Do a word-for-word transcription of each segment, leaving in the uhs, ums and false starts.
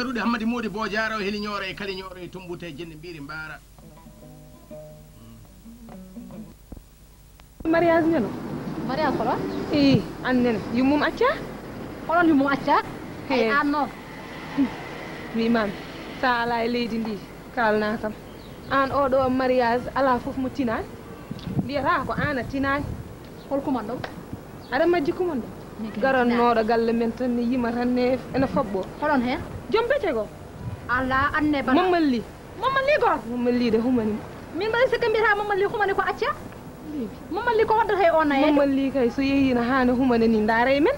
Ɗuuɗe Hammadi Moodi Boojaara, o heli Ñooro e Kali Ñooro e Tumbuta e Jenne Mbiiri Mbaara. Mariage ñano? Mariage ko ɗon? Ii, an nene, yummum acca? Ko ɗon yummum acca? Ay, an noon. Wimami, sa ala e leydi ndi, kalna kam. An oɗo mariage, ala fof mo tinani. Mbiyata ko an a tinani. Hol kuman ɗum? Aɗa majji kuman ɗum? Garannoɗo galle men tan ne yima tan ne ene fobbo. Hoɗon heen? Joom bete go. Ala anne bana. Mamman li. Mamman li gor. Mamman li de humani. Min mbaɗi sikka mbiyata Mamman li humani ko acca. Mamman li ko waddata e on nayeede. Mamman li kay so yehi na hana humana ni ndaara e men.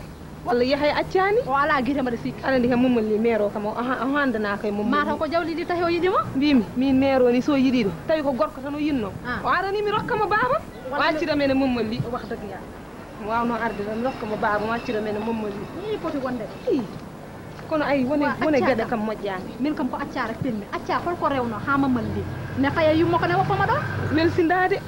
Walla yahay accani. O ala gite mbaɗa sikki. Aɗa andi kam Mamman li mero kam o handana kay Mamman. Mataw ko jawdi ndi tahi o yiɗi mo. Mbimi min mero ni so yiɗiɗo tawi ko gorko tan o yinno. O arani mi rokka mo babam. O accira men e Mamman li. Wax dëgg yàlla. Wawno arde tan rokka mo baaba ma accira men e Momma li. Ni poti wonde. Kono ay wone wone geɗe kam moƴƴani. Min kam ko acca rek pemmi. Acca holko rewno ha Mamma li? Ne faya yummo ko ne woppa ma ɗo? Welsindade.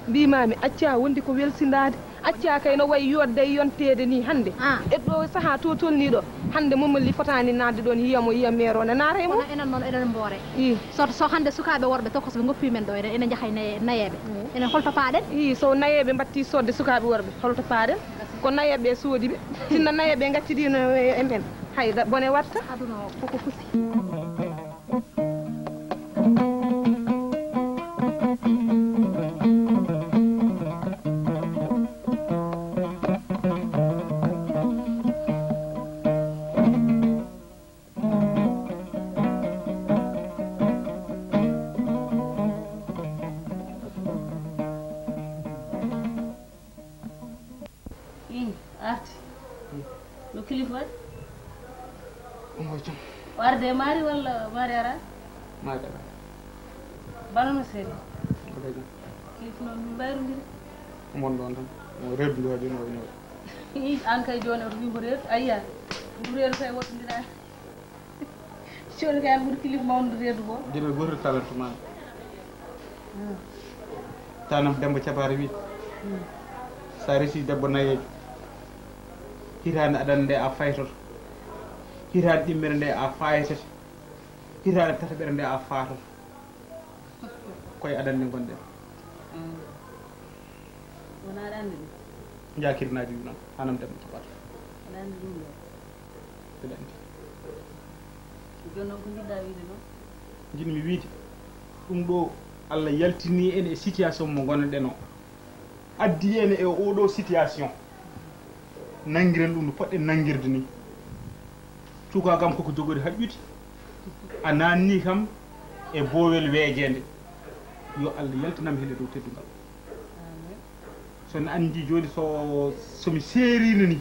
Mbimami acca wondi ko welsindade. Acca kay no wayi yodde yontede ni hande. E ɗo saaha to tolni ɗo. Hande Momma li fotani nadde ɗon yiyamo yiya mero ne nara e mum. Kono enen noon eɗen mboore. I. So so hande sukaɓe worɓe tokos ɓe goppi men ɗo ene ene jahay nayeɓe. Enen holto paaɗen? I so nayeɓe mbatti sodde sukaɓe worɓe holto paaɗen? Ko nayeɓe soodi ɓe. Sinno nayeɓe gaccidi no e men. Hay bone watta. Aduna o koko fusi. Ii, arti. No kilifa waɗi? Omo jam. O arde e maari walla maari ara? Maari ara. Bano no seeɗa. Mbaɗa jam. Kilifa noon min mbayrondiri. Mon ɗon tan. Mo reedu ndu waɗi no waɗi no waɗi. Ii, an kay jooni oto wimbo reedu. Ayya. Ndu reedu kay woɗɗondiraani. Coni kay an ɓuri kilifa mawnude reedu ko. Jino goto talent ma. Tanam Demba Cabaare wi. Sa resi debbo nayejo. Hitande adande nde a faytoto. Hitande ɗimmere nde a faytoto. Hitande tataɓere nde a fatoto. Koye adande ngonɗen. Wona aɗa anndi ɗum? Njaakirnaaji ɗum noon, haanam dem to ɓaato. Aɗa anndi ɗum ɗo? Mbeɗa anndi. Jooni noon ko njiɗɗaa wiide noon? Njiɗmi wiide, ɗum ɗo Allah yaltini en e situation mo ngonɗen o. Addi en e oɗo situation. Nanngiren ɗum no poɗɗen nanngirde ni. Cuka kam koko jogori haƴƴude. A nanni kam e boowel weejeende. Yo Allah yaltinam heen e dow teddungal. So mi anndi jooni so so mi seeriino ni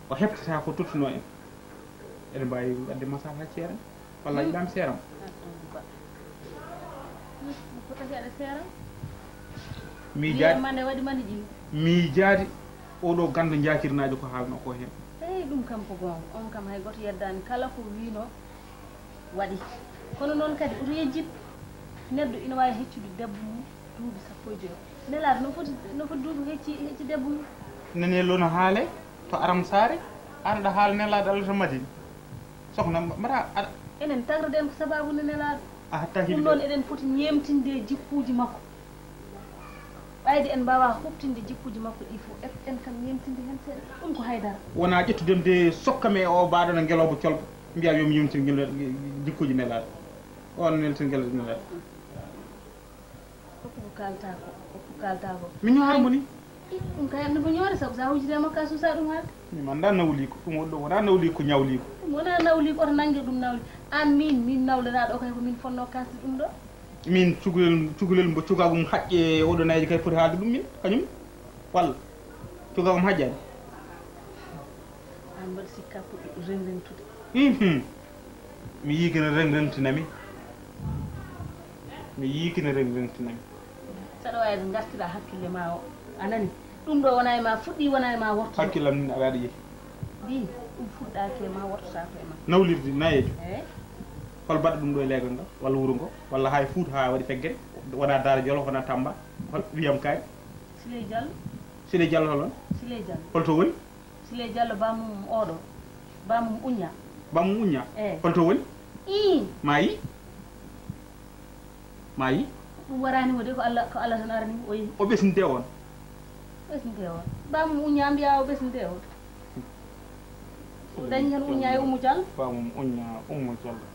o heɓtata ko tottunoo en. Eɗen mbaawi waɗde masal haa ceeran walla yiɗaam seeram. Miijaade miijaade oɗo ganndo njaakirnaajo ko haalnoo ko heen. Eey ɗum kam ko goonga, on kam hay gooto yeddaani kala ko wiinoo. Waɗi. Kono noon kadi oto yejjit neɗɗo ina waawi heccude debbo mum duuɓi sappo e joyo. Nelaaɗo no foti no foti duuɓi hecci hecci debbo mum? Nene lo no haale to aram saare. An aɗa haala nelaaɗo Allah to Madina. Sohna mbaɗa aɗa. Enen tagroɗen ko sabaabu nde nelaaɗo. A hatta ɗum noon eɗen foti ñeemtinde jikkuuji makko. Ɓayde en mbaawaa huɓtinde jikkuuji makko ɗii fof, eɗen kam ñeemtinde heen seeɗa. Ɗum ko haydara. Wonaa ƴettudem de sokka mi e o baaɗo no ngelooba colba. Mbiyaa yo mi yumtin ngel jikkuuji nelaaɗo. O neltin ngel nelaaɗo. Koko ko kaaltaa ko, koko kaaltaa ko. Mi ñoora mo ni. Ɗum kay anndi ko ñoore sabu so a hujjitee makko a suusaa ɗum haalde. Mi mannda nawliiko, ɗum woni ɗo wonaa nawliiko ñawliiko. Ɗum wonaa nawliiko, oto nannge ɗum nawli. Aan miin, miin nawlanaaɗo o kay ko miin fonnoo kaasde ɗum ɗo. Min cukalel cukalel mbo cukaagu mum haƴƴe oɗo nayeejo kay foti haalde ɗum min kañum walla cukaagu mum haƴƴaani. Aan mbaɗa sikka puɗɗo renrentude. Hum hum. Mi yii kene renrentinami. Mi yii kene renrentinami. Saɗa waawi ngartira hakkille ma o a nani. Ɗum ɗo wona e ma fuɗɗi wona e ma worto. Hakkillam nin aɗa aɗa yehi. Mbi ɗum fuɗɗaki e ma wortotaako e ma. Nawlirde nayeejo. Eey. Hol baɗɗo ɗum ɗo e leegal ngal walla wuro ngo walla haa e Fuuta haa waɗi feggere wona Daara Jolof wona Tamba hol wiyam kaari. Siley Jallo. Siley Jallo hol on? Siley Jallo. Holto woni? Siley Jallo bamum oɗo bamum uñña. Bamum Uñña. Eh. Holto woni? Ii. Maayi? Maayi? Ɗum waraani mo de, ko Allah, ko Allah tan arani mo, o yehi. O ɓesnide on? Ɓesnide on. Bamum Uñña mbiya o ɓesnide on. O dañi tan Uñña e Ummu Jallo. Bamum Uñña, Ummu Jallo.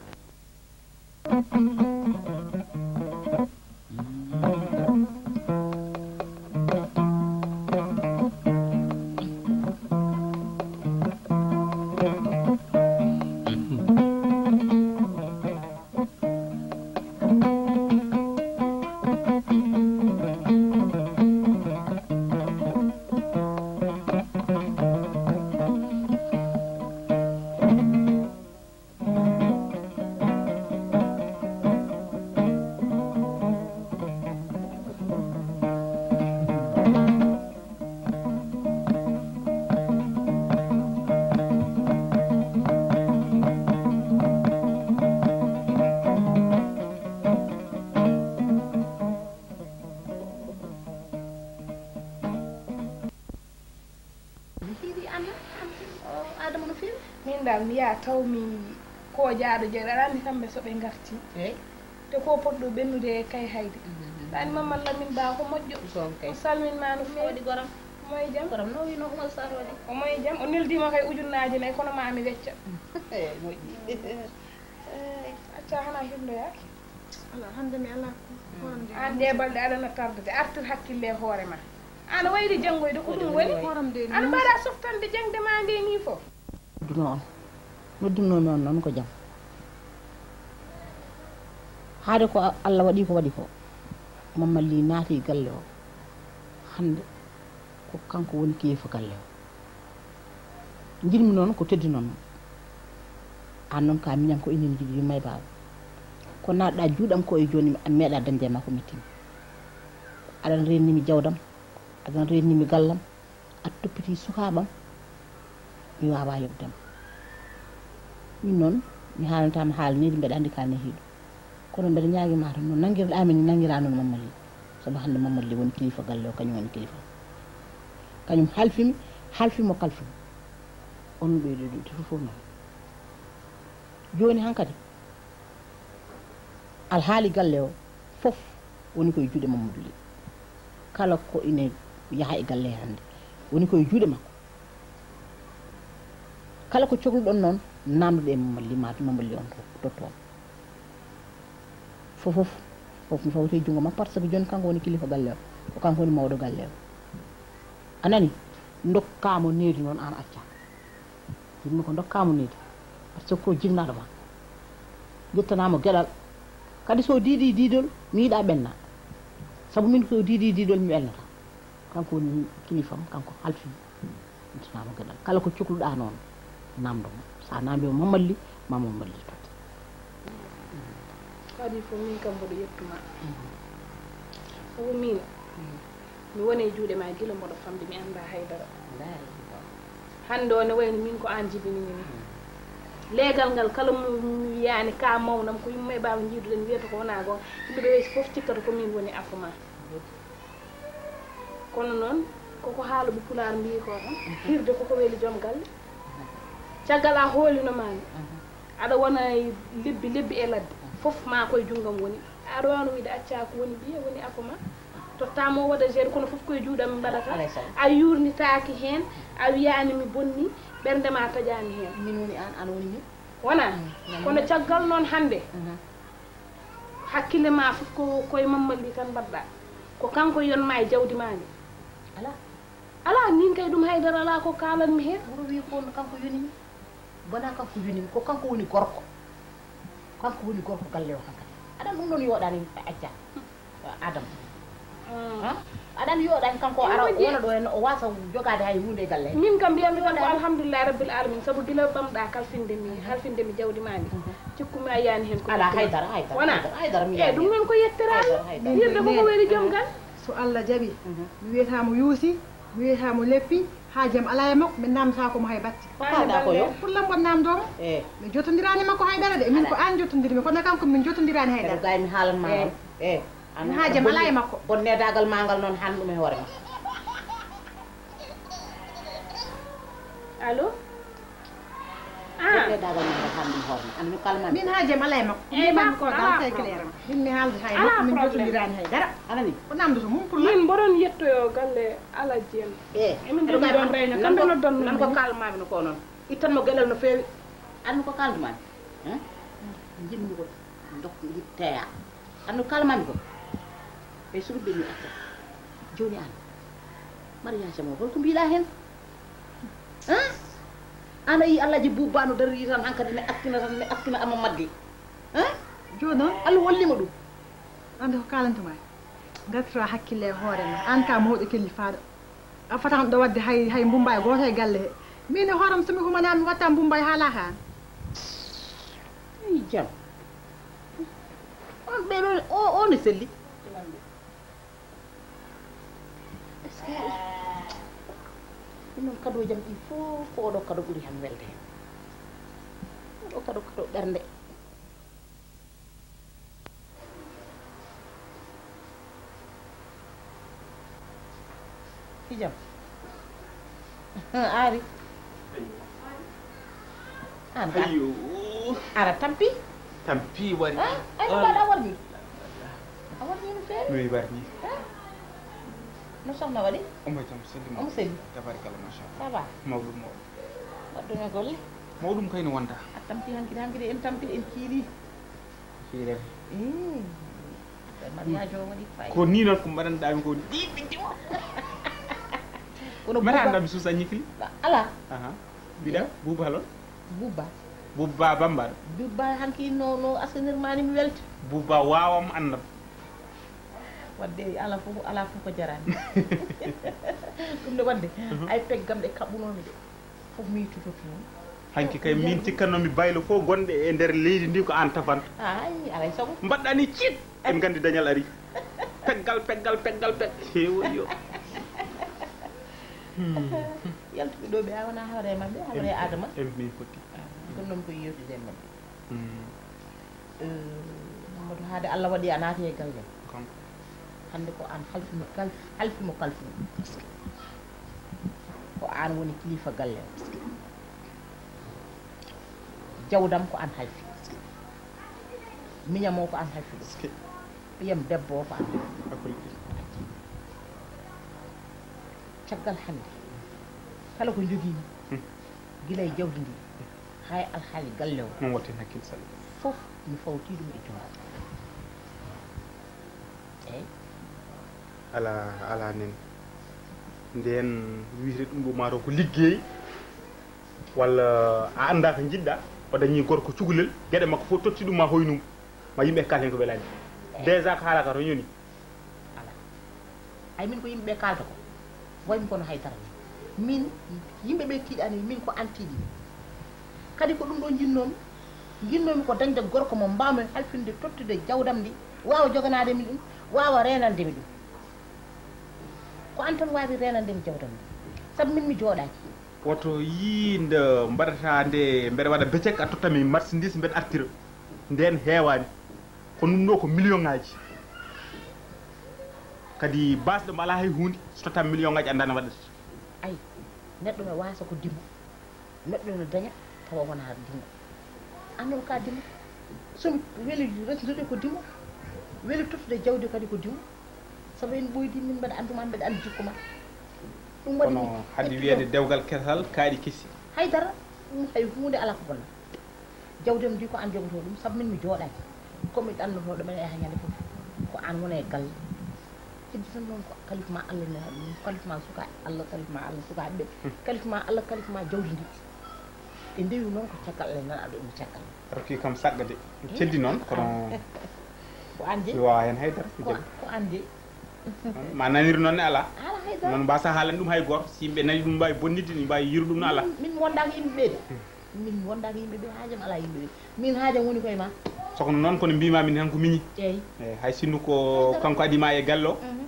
Mi hiɗi an, an, o Adama no feewi? Min dal mi yaha taw mi ko jaaɗo jeeɗa, aɗa anndi kamɓe so ɓe ngarti. Eey. Te ko potɗo ɓennude e kay hayde. Mhm. Ɗaani Mamman Lamin Ba ko moƴƴo. Ɗum kay. O salmin ma no feewi. Waɗi goram. Omo e jam? Goram no wino Umar Sarr waɗi. Omo e jam. O neldima kay ujunnaaje nayi kono ma mi wecca. Eey, moƴƴi. Eey, acca hana hirdoyaaki. Ala, hannde mi alaa ko horam de. Aan ɗee balɗe aɗana tardude, artir hakkille e hoore ma. Aan a wayri janngoyde, ko ɗum woni? Horam de. Aan mbaɗa softande jaŋde ma nde nii fof. Nodduno on, noddunoomi on noon ko jam. Haade ko Allah waɗi ko waɗi ko, Mamman Ly naati galle o hannde. Ko kanko woni kilifa galle o. Njiɗmi noon ko teddunoon mo. Aan noon ka miñan ko enen njiɗi yumma e baaba. Ko naatɗa juuɗam ko e jooni a meeɗa dañde e makko mettin. Aɗan renni mi jawdam, aɗan renni mi gallam, a toppiti sukaaɓam, mi waawa yoɓdema. Min noon mi haalantama haala neydi mbeɗa anndi ka nehiiɗo. Kono mbeɗa ñaagima tan no nanngirɗa min ni nanngira noon Mamman Ly. Sabu hannde Mamman Ly woni kilifa galle o, kañum woni kilifa. Kañum halfimi, halfimo kalfimi. On ɓeydo ɗum fof noon. Jooni hankadi alhaali galle o fof woni koye juuɗe Mamadou Ly. Kala ko ine yaha e galle he hannde woni koye juuɗe makko. Kala ko cokluɗon noon, namdoɗe e Mamadou Ly, ma Mamadou Ly on to, totto on. Fof, fof, fof mi fawti e junngo makko, par ce que jooni kanko woni kilifa galle o, ko kanko woni mawɗo galle o. A nani? Ndokkaa mo needi noon, aan acca. Yimmi ko ndokkaa mo needi, par ce que ko jinnaaɗo ma. Njettanaa mo geɗal. Kadi so diidi diidol, mi yiɗa ɓenna. Sabu min ko diidi diidol mi welnata. Kanko woni kilifam, kanko halfii. Njettanaa mo geɗal. Kala ko cokluɗaa noon, namndo mo. So a namndii mo Mamadou Ly, ma Mamadou Ly totte. Ko adii fof, min kam mboɗo yettu ma. Mhm. Sabu min, mhm, mi woni e juuɗe ma gila mboɗo famɗi, mi anndaa hay dara. Wallaahi. Hannde o ne wayno min ko aan jibinimi ni. Mhm. Leegal ngal kala mo mi wiyaani ka mawnam, ko yumma e baaba njiiduɗen wiyata ko wonaa goonga. Yimɓe ɓe weeti fof cikkata ko min woni afo ma. Mhm. Kono noon, koko haala ɓe Pulaar mbiyi ko tan, mhm, hirde koko weli joom galle. Mhm. Caggal a hoolino ma ni. Mhm. Aɗa wona e lebbi, lebbi e ladde. Fof ma koye junngam woni. Aɗa waawno wiide accaa ko woni ɓiye, woni afo ma. Totta mo waɗa géré, kono fof koye juuɗam mi mbaɗata. Alay sago. A yuurnitaaki heen, a wiyaani mi bonni, ɓernde ma taƴaani heen. Min woni aan, aan woni min. Wonaa? Mm, kono caggal noon hannde, mhm, hakkille ma fof ko koye Mamadou Ly tan mbaɗɗa. Ko kanko yonma e jawdi ma ndi. Alaa. Alaa, min kay ɗum haydara alaa ko kaalanmi heen. Wuro wi ko kanko yonimi. Wonaa kanko yonimi, ko kanko woni gorko. Kanko woni gorko galle o hankadi. Aɗa ɗum ɗon yooɗaani acca. Adama. Mm. Ha? Aɗa anndi yooɗaani kanko o ara, o wona ɗo en, o waasa jogaade hay huunde e galle. Min kam mbiyatmi tan ko alhamdulillahi rabbil alamin, sabu gila bamɗa kalfinde mi, halfinde mi jawdi ma ndi. Mhm. Cikkumi a yiyaani heen ko alaa haydara, haydara, wonaa? Haydara, haydara mi yiyaani heen. Ɗum noon ko yettere Allah. Haydara, haydara. Wirde ko ko weli joom gal. So Allah jaɓi, mhm, mi wiyata mo yuusi, mi wiyata mo leppi, haajam alaa e makko, min naamnataako mo hay batte. Ko kaalɗaa ko yo? Pour lan mboɗo naamndoo mo? Eh. Mi jotondiraani makko hay dara de, min ko aan jotondirmi, kono kanko min jotondiraani hay dara. Kadi gay mi haalan ma noon. Eh. An haajam alaa e makko. Bonneedaagal ma ngal noon haan ɗum e hoore ma. Allo? Ƴettee daagal ma ngal, haalɗum hoore ma. Anndi no kalma min. Haajam alaa e makko. Ko mbiimi ko alaa dal, kay problème. Claire ma. Min mi haalde hay makko, min jotondirani hay dara. Alaa ni. Ko namdoto mum pour la. Min mboɗon yettoyoo galle Alaaji en. E min njogiɗon reyna, kamɓe noddan min. Nan ko kalmaami no ko noon. Ittan mo geɗal no feewi. Anndi ko kaldumaami. Hein? Jinmi ko ndok ndi teya. Anndi ko kalmaami ko. E suɓiɓɓe mi acca. Jooni aan. Mariage mo holko mbiɗa heen? Hein? An a yii Alaaji Buuba no darii tan hankadi ne askina tan, ne askina amma magge. Hein? Jooni noon? Allah wallima ɗum. Anndi ko kaalantu ma. Ngartira hakkille e hoore ma. Aan ka mawɗo kellifaaɗo. A fotaano ɗo waɗde hay, hay mbummbaay gooto e galle he. Min e hooram so mi humanaa mi watta mbummbaay haalaka aan. Ey jam. On ɓeɗo o, o ne selli. Est-ce que ɗum noon kadooji am ɗi fof ko oɗo kado ɓuri han welde hen. Oɗo kado kado ɓernde. Hijam. Ari. An ka. Ayo. Ara tampi. Tampi wari. Ah, ay no mbaɗa warni. A warni no feewi. Mi warni. Ah. No soxna waɗi? Omo jam selli. Omo selli. Tabarikalla machallah. Ça va? Mawɗum mawɗum. Waɗɗum e golle. Mawɗum kay no wonda. A tampi hankiri hankiri en tampi en kiiri. Fiiren. Ii. Mariage o waɗi fayida. Ko ni noon ko mbaɗanɗaami ko ni ɓiɗɗi o. Kono mata buuba. Andami suusa ñikli. Ala. Aha. Mbiɗa buuba halon. Buuba. Buuba bambaɗo. Buuba hanki no no asanir mani mi welta. Buuba wawam andam. Wadde ala fof ala fof ko jarani. Ɗum ne wadde. Mhm. Ay peggam ɗe kaɓɓunomi ɗe. Fof mi yittoto toon. Hanki kay min cikkannomi baylo fof gonɗe e nder leydi ndi ko an tafanta. Ay, alay sago. Mbaɗɗa ni cit. En nganndi dañal ari. Peggal, peggal, peggal, peggal. Heewoyo. Yaltuɓe ɗo ɓe a wona hawre e maɓɓe, hawre e Adama. En min fotti. Ah, ɗum noon ko yewtude e maɓɓe. Hmm. Eh, Mamadou, haade Allah waɗi a naati e galle. Kanko. Hannde ko aan halfino kal-, halfimo kalfino. Ko aan woni kilifa galle o. Jawdam ko aan halfi. Miñam o ko aan halfi ɗum. Ɓiyam debbo o ko aan halfi. Caggal hannde, kala ko njogii mi, hmm, gila e jawdi ndi, haa e alhaali galle o, noon waɗten hakkil sal. Fof mi fawtii ɗum e junngo. Eey. Alaa, alaa nen. Ndeen wiyetee ɗum ɗo maa taw ko liggey, walla a anndaa ko njiɗ-ɗaa, o dañii gorko cukalel, geɗe makko fof totti ɗum ma hoynum, ma yimɓe kaal heen ko welaani. Eey. Déjà ko haalaa ka to ñoni. Alaa. Ay, min ko yimɓe ɓe kaalata ko. Waymi kono hay dara min. Min, yimɓe ɓe tiiɗani, min ko aan tiiɗi. Kadi ko ɗum ɗo njinnoomi. Njinnoomi ko dañde gorko mo mbaawmi halfinde, tottude jawdam ndi, waawa joganaade mi ɗum, waawa reenande mi ɗum. Ko aan tan waawi reenande mi jawdam ndi. Sabu min mi jooɗaaki. Woto yii nde mbaɗata nde mbeɗa waɗa becek, a totta mi marchandise, mbeɗa artira. Ndeen heewaani. Ko ɗum ɗo ko million ŋaaji. Kadi baasɗo mo alaa hay huunde, so totta million ŋaaji, anndaa no waɗata. Ay, neɗɗo no waasa ko dimo. Neɗɗo no daña, tawa wonaa dimo. Aan noon ka dimo. So mi weli resndude ko dimo. Weli tottude jawdi kadi ko dimo. Sabu en ɓoydi, min mbeɗa annduma, mbeɗa anndi jikku ma. Ɗum waɗi kono mi hade ƴettude wiyeede dewgal kesal, kaaɗi kesi. Hay dara, ɗum hay huunde alaa ko bonna. Jawdi am ndi ko aan jogotoo ɗum, sabu min mi jooɗaaki. Ko mi ɗannotooɗo, mbeɗa yaha ñande fof. Ko aan wona e galle. Heddi tan noon ko kalifa ma Allah ne, kalifa ma suka Allah, kalifa ma Allah sukaaɓe ɓe. Hmm. Kalifa ma Allah, kalifa ma jawdi ndi. Ɓe ndewi noon ko caggal Allah, nana ɗo ɗum caggal. Rokki kam saɗɗa de. Ceddi noon, kono ko aan jeyi. Mi waawaa heen hay dara. Ko, ko aan jeyi. Ma nanir noon ne alaa. Alaa hay dara. Noon mbaasa haalande ɗum hay gooto. Si yimɓe nani ɗum mbaawi bonnitde, ɗum mbaawi yiru ɗum no alaa. Min, min wondaaka yimɓe ɓe de. Hmm. Min wondaaka yimɓe ɓe, haajam alaa yimɓe ɓe. Min haajam woni koye ma. Sokno noon kono mbiima min tan ko miñi. Eey. Eey, hay sinno ko kanko adi ma e galle o. Mhm.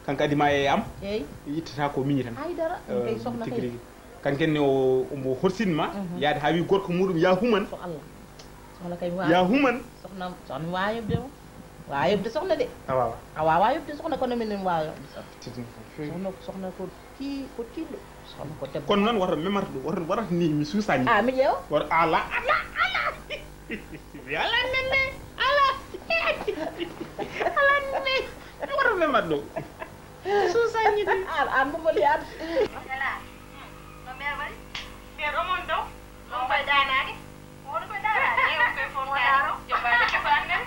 Kanko adi ma e am. Eey. Ittata ko miñi tan. Hay dara, ɗum kay sohna kay. Tigi rigi. Kanko ne o, omo horsin ma, mhm, yaade haa wi gorko muɗum, ya human. So Allah. Sohna kay mi waawa. Ya human. Sohna, sohna mi waawa yoɓde mo. Waawa yoɓde soxna de. A waawaa. A waawaa yoɓde soxna, kono minen waawa yoɓde soxna. Tigi ko feewi. Soxna, soxna ko tii-, ko tiiɗɗo. Soxna ko debbo. Kono noon woto memata ɗum, woto waɗata ni mi suusaa ni. Ah, mi ƴeewa? Woto, ala, ala, ala. Mi ala nenne, ala. Ala nenne. Mi woto memata ɗum. Mi suusaa ni. An, an ko moni an. Ala. Hmm. No meer waɗi? Meer o mon dow. On koye daanaade. Woni ko dara, ƴeew koye fof daro, jombaade ko anndere.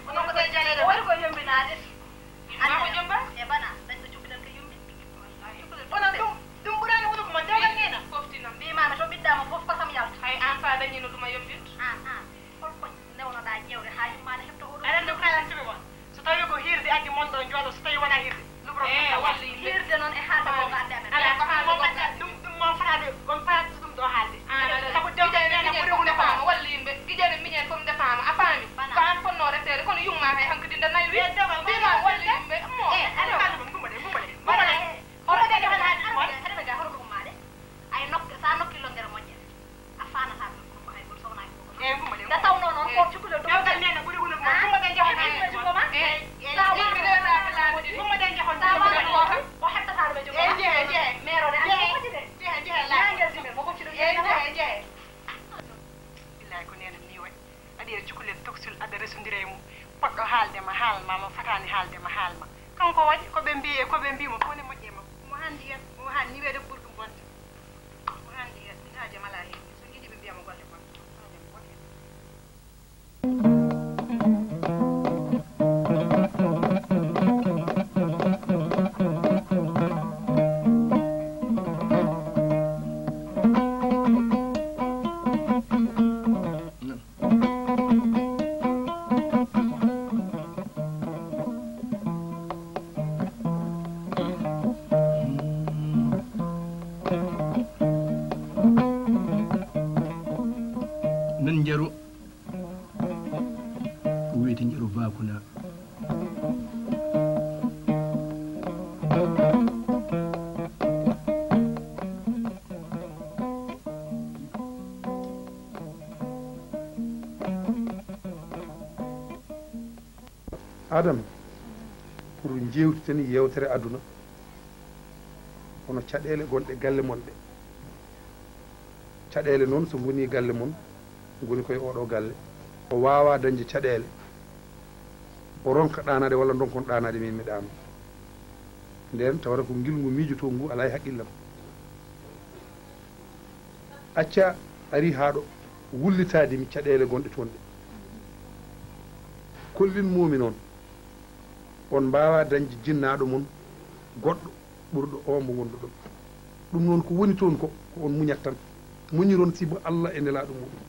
Kono ko ɗe jaleeɗe woni ko yombinaade. Maa ko jomba? E bana, dañɗo cukalel ko yombi. Kono ɗum, ɗum ɓuraani woni ko mo dewgal neena. Fofti noon. Mbiimaama to ɓiɗɗa mo fof kosam yalta. Hay aan so a dañiino ɗum a yombintu. Aan, aan. Holko newnoɗaa ƴeewde haa yummaade heɓta oɗo? Aɗa anndi ko kaalantumi mon? So tawii ko hiirde addi mon ɗo jooɗo, so tawii wonaa hiirde, lubro. Eh, wallu yimɓe. Hiirde noon e haalde ko ko addi amen. Alaa ko haalde ko. Ɗum, ɗum mo fataade, on fataade ɗum ɗo haalde. Aan aɗa sabu dewgal neena ɓuri ko ndefaama. Wallu yimɓe. Giƴen e miñen fof ndefaama. A faami? Bana. Ko aan fotnoo refteede, kono yumma hay hankadi nde nayi wi. Eh, dewgal. Mbiimaa wallu yimɓe. Mo. Eh, aɗa faami ɗum, gumba de, gumba de. Bana. Gumba de, gumba de, gumba de. Aɗa ɓe gaa, hoto ko gummaade. Ay nokke, so a nokki longere moƴƴere. A faanataa ɗum, ɗum ko hay gooto sownaaki ko. Eey, ɗum waɗi. Nde tawnoo noon, ko cukalel ɗum. Dewgal neena ɓuri wonde ko ɗum waɗa jahon. Eey, eey, eey. Sa waɗi ɗum, ɗum waɗa jahon. Sa waɗi ɗum, o heɓtataa ɗum e jogo. Eey, jehe, jehe. Meerooɗe, an ko foti de. Jehe, jehe, laa. Naangel jumel, mo foti ɗum. Eey, jehe, jehe. Billaay, ko neena nii waɗi. Aɗa yiya cukalel tokosel, aɗa resondira e mum. Poɗɗo haalde ma, haal ma, mo fotaani haalde ma, haal ma. Kanko waɗi, ko ɓe mbii e ko ɓe mbii mo, ko ne moƴƴe makko. Mo haandi yen, mo haandi weede ko ɓuri ɗum bonde. Ko hannde, min haaje mala heen. So njiɗi ɓe mbiya mo golle bonde. Haaje mo golle. Nan njaru, ko wiyete njaru bakuna. Adama, pour njeewtiten yeewtere aduna, hono caɗeele gonɗe galle mon ɗe. Caɗeele noon, so ngonii galle mon, ngoni koye oɗo galle. O waawaa dañde caɗeele, o ronka ɗaanaade walla ndonkon ɗaanaade, min mi ɗaano. Ndeen tawata ko ngilngu miijotoo ngu alaa e haqqillam. Acca ari haa ɗo wullitaade mi caɗeele gonɗe toon ɗe. Kollin-moo-mi noon, on mbaawaa dañde jinnaaɗo mon goɗɗo ɓurɗo oo mo ngonduɗon. Ɗum noon ko woni toon ko, ko on muñat tan. Muñiron sibu Alla e nelaaɗo muuɗum.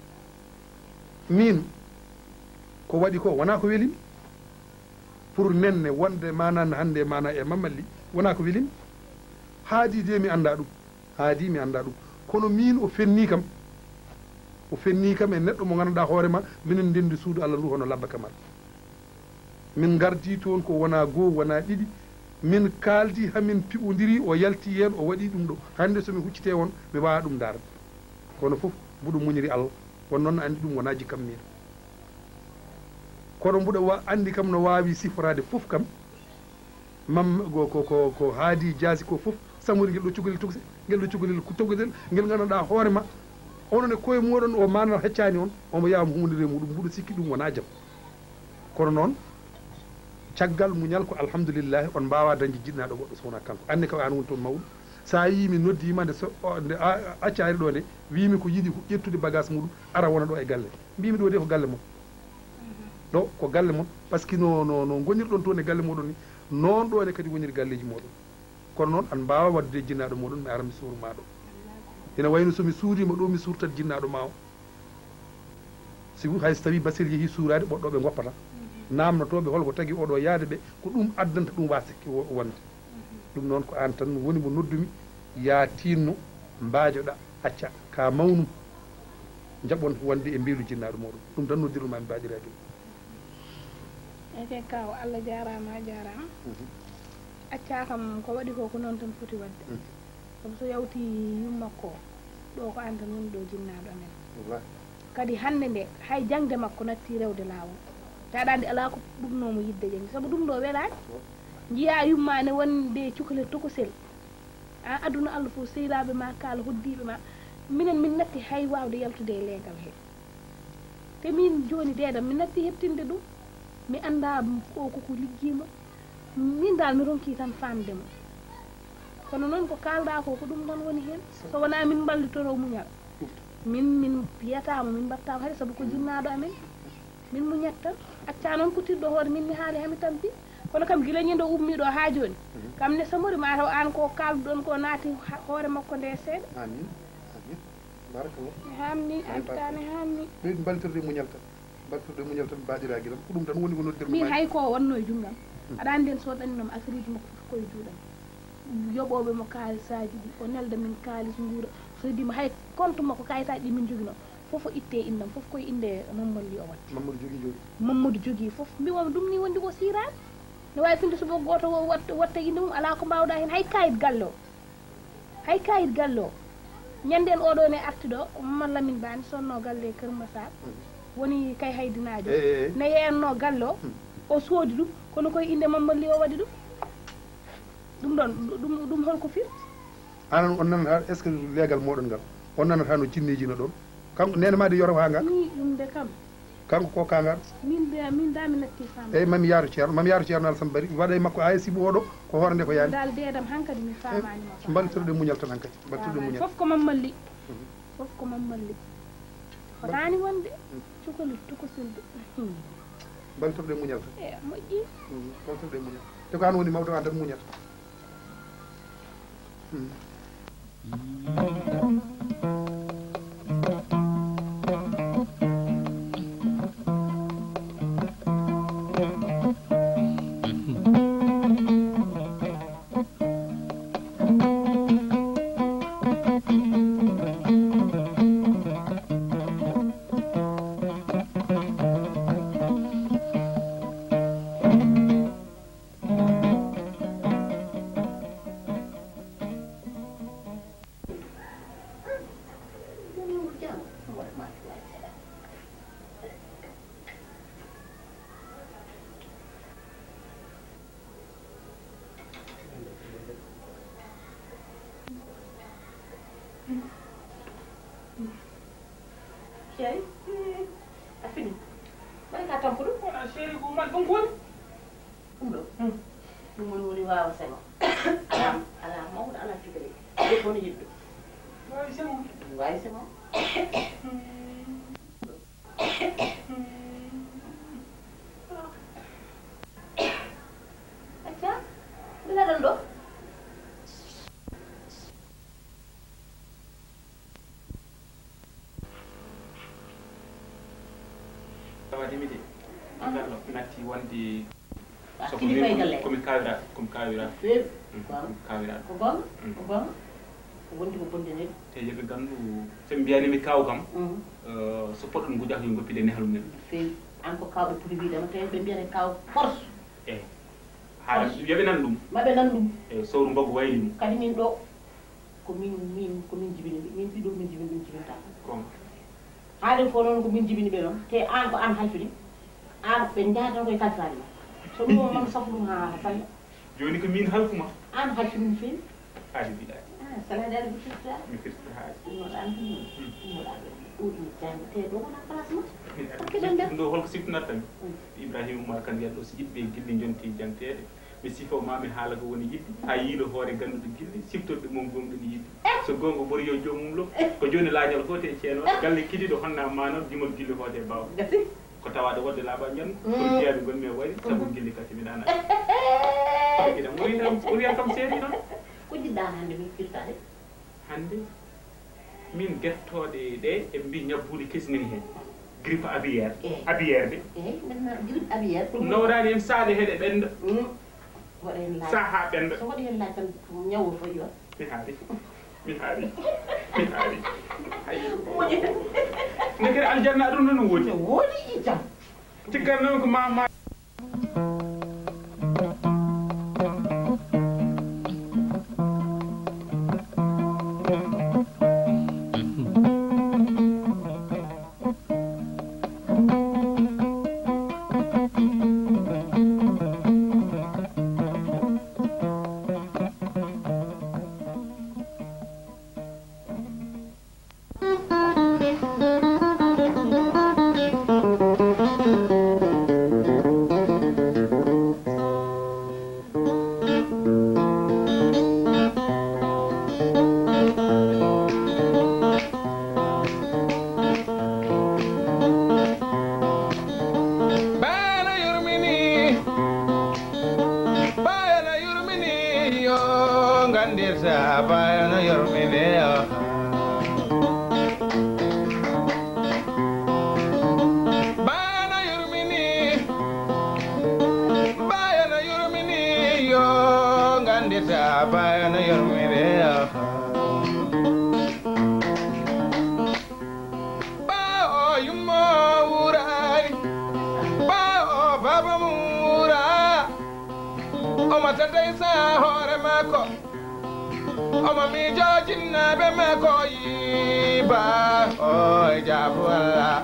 Miin, ko waɗi ko, wonaa ko weli mi. Pour nenne wonde maanaa hannde maanaa e Mamadou Ly, wonaa ko weli mi. Haadi de mi anndaa ɗum. Haadi mi anndaa ɗum. Kono miin o fennii kam. O fennii kam e neɗɗo mo ngannduɗaa hoore ma, minen ndenndi suudu Alla ndu hono Labba Kamal. Min ngardii toon ko wonaa goo, wonaa ɗiɗi. Min kaaldii, haa min piɓondiri, o yalti heen, o waɗi ɗum ɗo. Hannde so mi huccitee on, mi waawaa ɗum ndaarde. Kono fof, mbuɗo muñiri Alla. Kono noon, anndi ɗum wonaa jikkam miin. Kono mbuɗo wa-, anndi kam no waawi siforaade fof kam. Mam-, ko, ko, ko, ko Haadi Jaasi ko fof, samori ngel ɗo cukalel tokosel, ngel ɗo cukalel ko tokosel, ngel ngannduɗaa hoore ma, onon e koye mooɗon o maanaa heccaani on, omo yaha omo humondira e muuɗum, mbuɗo sikki ɗum wonaa jam. Kono noon, caggal muñal ko alhamdulillahi, on mbaawaa dañde jinnaaɗo goɗɗo so wonaa kanko. Anne kam aan woni toon mawɗo. So a yii mi noddii ma nde so, o, nde a, a accaari ɗo nde, wii mi ko yiɗi ƴettude bagage muuɗum, ara wona ɗo e galle. Mbii mi ɗo de ko galle mon. Ɗo ko galle mon, parce que no, no, no ngonirɗon toon e galle mooɗon ni, noon ɗo ne kadi woniri galleeji mooɗon. Kono noon, an mbaawa waɗdude e jinnaaɗo mooɗon, mi ara mi suur maa ɗo. Ina wayno so mi suuriima ɗo, mi suurtat jinnaaɗo maa o. Sibu hay so tawii Basir yehii suuraade, ɓoɗɗo ɓe ngoppata. Naamnotooɓe hol ko tagi oɗo yahde ɓe, ko ɗum addanta ɗum waasde ki wo-, wonde. Ɗum noon ko aan tan woni mo noddumi, yaa tiinno, mbaajoɗa, acca, ka mawnum, njaɓon wonde e mbeelu jinnaaɗo mooɗon. Ɗum tan noddirmi maa mi mbaajoɗa ɗum. Eke kaw, Allah jaaraama, a jaaraama. Mhm. Accaa kam, ko waɗi ko, ko noon tan foti waɗde. Mhm. Sabu so yawti yumma makko, ɗo ko aan tan woni ɗo jinnaaɗo amen. Wallahi. Kadi hannde nde, hay jaŋde makko natti rewde laawol. Aɗa anndi alaa ko ɓurnoo mo yiɗde janngi, sabu ɗum ɗo welaani. Njiyaa yumma ne wonde cukalel tokosel. A aduna Allah fof, sehilaaɓe ma kaala, hoddiiɓe ma. Minen, min natti hay waawde yaltude e leegal he. Te min jooni deedam, mi natti heɓtinde ɗum. Mi anndaa o ko ko liggiima. Min dal mi ronki tan faamde mo. Kono noon ko kaalɗaa ko, ko ɗum tan woni heen. So wonaa min mballitoro muñal. Min, min piyataama, min mbattaama hay sabu ko jinnaaɗo amen. Min muñat tan. Acca noon kutirɗo hoore min mi haali haa mi tampi. Kono kam gila ñande o ummi ɗo haa jooni. Kam ne samori ma taw aan ko kaalduɗon ko naati ha-, hoore makko nde seeɗa. Amin. Amin. Barakallah. Mi haamni, en tout cas mi haamni. Ɓeydu mballitorde e muñal tan. Mballitorde e muñal tan, baɗiraagiram. Ko ɗum tan woni ko noddirmi. Min hay ko wonno e junngam. Aɗa anndi en so ɗanninoma affaire uji makko fof koye juuɗam. Yoɓooɓe mo kaalisaaji ɗi, o nelda min kaalis nguura. So heddiima hay compte makko, kayitaaji ɗi min njoginoo, fof o itte innam, fof koye innde Mamadou Ly o waɗi. Mamadou jogi jooni. Mamadou jogii fof. Mbiwam ɗum ni wondi ko siiraani. Ne waawi finde suba gooto o watta, watta innde mum, alaa ko mbaawɗaa heen, hay kayit galle o. Hay kayit galle o. Ñande en oɗo ne arti ɗo, ko Mamadou Lamine Ba ne sonnoo galle Kër Massar. Woni kay haydinaajo. Eh, eh, eh. Ne yeeyannoo galle o, o soodi ɗum, kono koye innde Mamadou Ly o waɗi ɗum. Ɗum ɗon, ɗum, ɗum holko firti? Anan on nanata, est-ce que leegal mooɗon ngal? On nanata no jinneeji no ɗon? Kanko neene ma de yoro haa ngal? Ii, ɗum de kam. Kanko ko ka ngal? Min de, min da mi natti faam. Eyi, mami yaaru Ceerno, mami yaaru Ceerno Alassane Bari, waɗa e makko A S I bu oɗo, ko hoore nde ko yaani. Dal deedam hankadi mi faamaani mo. Mballitoɗen muñal tan hankadi. Mballitoɗen muñal. Fof ko Mamadou Ly. Fof ko Mamadou Ly. Fotaani wonde. Cukalel tukosilde. Mballitoɗen muñal tan. E, moƴƴi. Mballitoɗen muñal. Te ko an woni mawɗo, an tan muñata. Chéri, a fini. Mbaɗi ka tampuɗo? Wona chéri, ko man ɗum woni. Ɗum ɗo? Hmm. Ɗum woni, woni waawa sema. Alaa, alaa mawɗo, alaa cukalel. Debbo no yiɗɗo. Waawi sema. Ɗum waawi sema. Hmm. Acca, mbiɗa ɗon ɗo. Tawa dimi de. Ah. Ngallo natti wonde. Ah, so ko kilifa e min galle. Komi kawira, komi kawira. Feewi. Mm, komi kawira. Ko gonga? Mm. Ko gonga? Ko wonti ko bonde nde. Te yoɓe gandu, so ɓe mbiyani mi kaw kam, mm, eh, so poɗɗon ngujata yo ngoppide nehal mumen. Feewi. An ko kawɗo poti wiide ma, te ɓe mbiyata kaw force. Eh. Haala, force. Yoɓe nan ɗum. Ma ɓe nan ɗum. Eh, sowru mbaggu wayli mum. Kadi min ɗo, ko min, min, ko min jibini ɓe. Min ɓiɗo min jibini ɗum jibinta. Gonga. Haaɗen ko noon ko min jibini ɓe noon. Te an ko an halfini. An ɓe njahata koye kalfinaade ma. So ɗum o man safu ɗum haa salla. Jooni ko min halfuma. An halfini mi feewi. Haadi mbiɗa. Ah, sala daal mi firta. Mi firta haadi. Ɗum noon an ɗum. Hmm. Ɗum noon an ɗum. Ɗum ɗum jannde. Te ɗo wona place ma. Hakke ɗon nder. Ɗum ɗo holko siftinat tan? Hmm. Ibrahima Oumar Kane wiyat ɗo so yiɗɓe gilli jonti janteede. Mi sifo ma mi haala ko woni yiɗde, haa yiilo hoore gannduɗo gilli, siftorɓe mum gomɗuɗo yiɗde. So goonga ɓuri yo joomum lof, ko jooni laañal hoote e ceenoɗo, galle kidiɗo honna maanoɗo, jumol gilli hoote baawo. Gasi. Ko tawaaɗo wodde laaɓa njanno, mm, kono jiyaaɓe ngonmi e wari, sabu, mhm, gilli kadi mi ɗaana. Iɗa ɓuri kam, ɓuri kam seeri noon. Ko jiɗɗa hannde min firtaade? Hannde? Min gettooɗe ɗe, eɓe mbiya ñabbuuli kesi nani heen. Grippe aviaire. Eey. Aviaire de. Eey, min noon grippe aviaire, ɗum nawraani en saade heɗe ɓennda. Mm. Waɗa heen laaj. Saha ɓennda. So waɗi heen laaj tan, ñaw o fof yo. Mi haari. Mi haari. Mi haari. Hay. Moƴƴi. Ndekere aljanna ɗum noon woodi. No woodi jam. Tiggan noon ko ma, ma. Ndirta bayo no yurmini yo. Bayo no yurmini. Bayo no yurmini yo. Ngandirta bayo no yurmini yo. Bawo yumma wurani. Bawo baba mum wura. Omo tadaysa hoore makko. Omo miijo jinnaaɓe makko yiiba. O e jaabu Allah.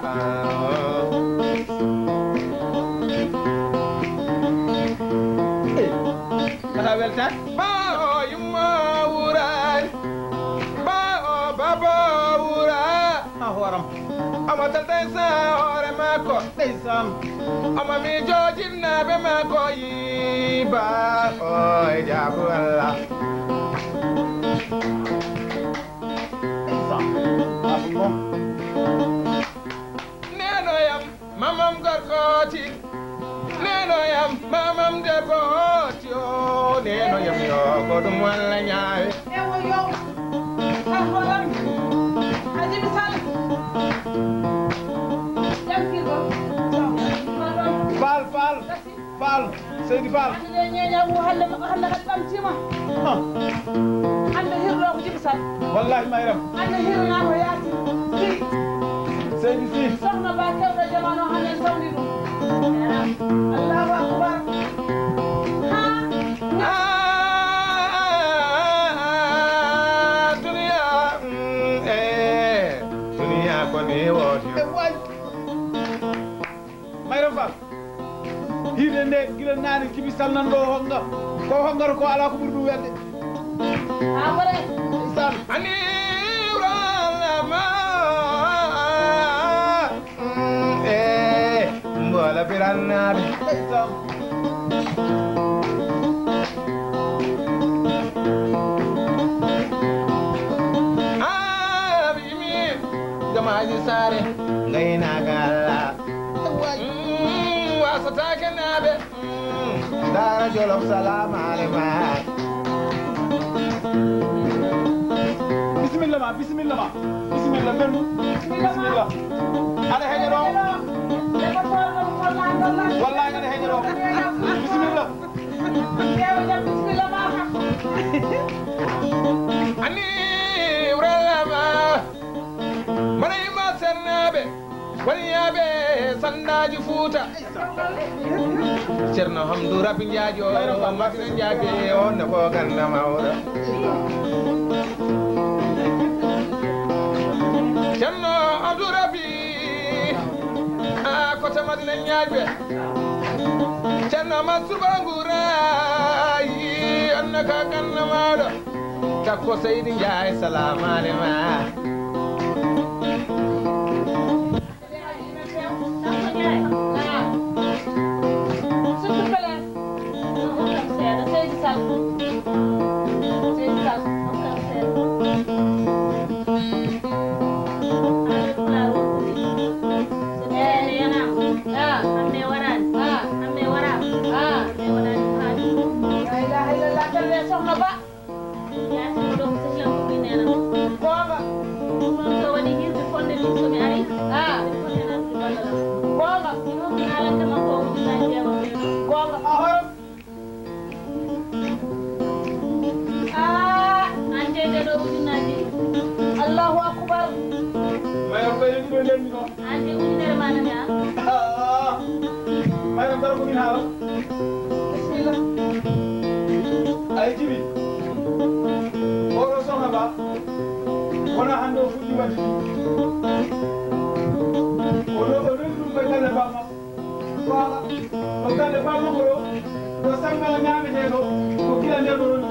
Kata weltan. Bawo yumma wurani. Bawo baba wura. Ha hooram. Omo tadaysa hoore makko. Ndeysaan. Omo miijo jinnaaɓe makko yiiba. O e jaabu Allah. Ndeysaan. Nenoyam mamam gorkooti. Nenoyam mamam debbooti. O nenoyam yo ko ɗum walla ñaawe. Ewo yo. Sal hoɗon. Ajibi sal. Jam kirgo. Faal, faal. Faal, Seydi Faal. Ande ñeeña wu hande, hande kadi ɓamtima. Ah. Ande hirlo ko jibi sal. Wallahi Mayram. Ande hirna ko yaasi. Si. Seydi Si. Sohna Ba kewɗo jamano hande sawni ɗum. Allahu akbar. Ha. Ah, ah, ah, ah, duniya, mm, eh, duniya ko ni woni. E way. Mayram Fall. Hiirde nde gila naane jibi salnan ɗo honga. Ko hongata ko ala ko ɓuri ɗum welde. Amore. Ndeysaan. Ani Ibrahima. Mm, eh, mbola birannaɓe. Ndeysaan. Ah, bimi. Gamaaji saare. Ngaynaaka Allah. Mm, wasataake naaɓe. Mm, Daara Jolof, salaam aleykum. Bisimilla ma, bisimilla ma. Bisimilla, Bellu. Bisimilla. Aɗa heƴa ɗo. Wallahi aɗa heƴa ɗo. Bisimilla. Ani Ibrahima. Marayma sernaaɓe, waliyaaɓe, sandaaji Fuuta. Ceerno Hamdu Rabi Njaajo, Madina Njaabi, on ne ko ganda mawɗo. Ceerno Abdou Rabi, a kota Madina Njaaɓe. Ceerno Mansour Bangura, yi, on ne ko ganda mawɗo. Takko Seydi Njaay, salaam aleykum. La ilaha illallah, kelle sohna Ba. Yaasin ɗo ko sehil am ko ɓiy neenam. Goonga. Ɗum noon so waɗi hirde fonde min so mi ari. Ah. Min foti hen arde ballal am. Goonga. Min hokki naalande makko o ujunnaaji jeegom. Goonga. A horam. Ah. An jeyi ɗe ɗo ujunnaaji. Allahu akbar. Mayo ko en ɗiɗo ndenndi noon. An de ujunere ma nani an. Ah, Mayram, daro ko min haala. Bisimilla. Ay jibi. Oɗo sohna ba. Wona hannde o fuɗɗi wadde ɗum. O no, o noddi ɗum koye galle ba makko. Wawa. Ko galle ba makko ɗo. Ɗo Samba o ñaameteeɗo. Ko gila nder ɗo ɗon.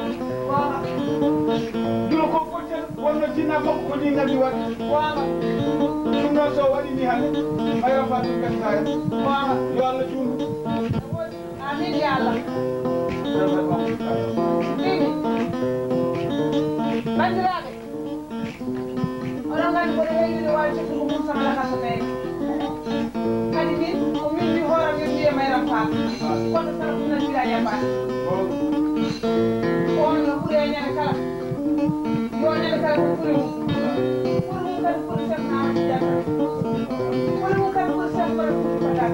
Wawa. Julo ko Wonno jinna makko ko ni ngadi waɗi. Waama. Ɗum noon so waɗi ni hannde. Mayra Fatim kadi kaaya. Waama. Yo Allah juutnu. Amin ya Allah. Mimi. Banndiraaɓe. Oɗon nganndi ko ɗo heewi waawi cokkugo mum sama lakas neeɓi. Kadi min, ko min mbi hooram yo mbiye Mayram Faal. Kono sara ɗum nan mbiɗa yambaani. On no ɓuri e ñande kala. Kala ko ɓuri mum. Ɓuri mum kadi ɓuri Seex Ahmadu Tijaan. Ɓuri mum kadi ɓuri Seex Bara Fuuta Taal.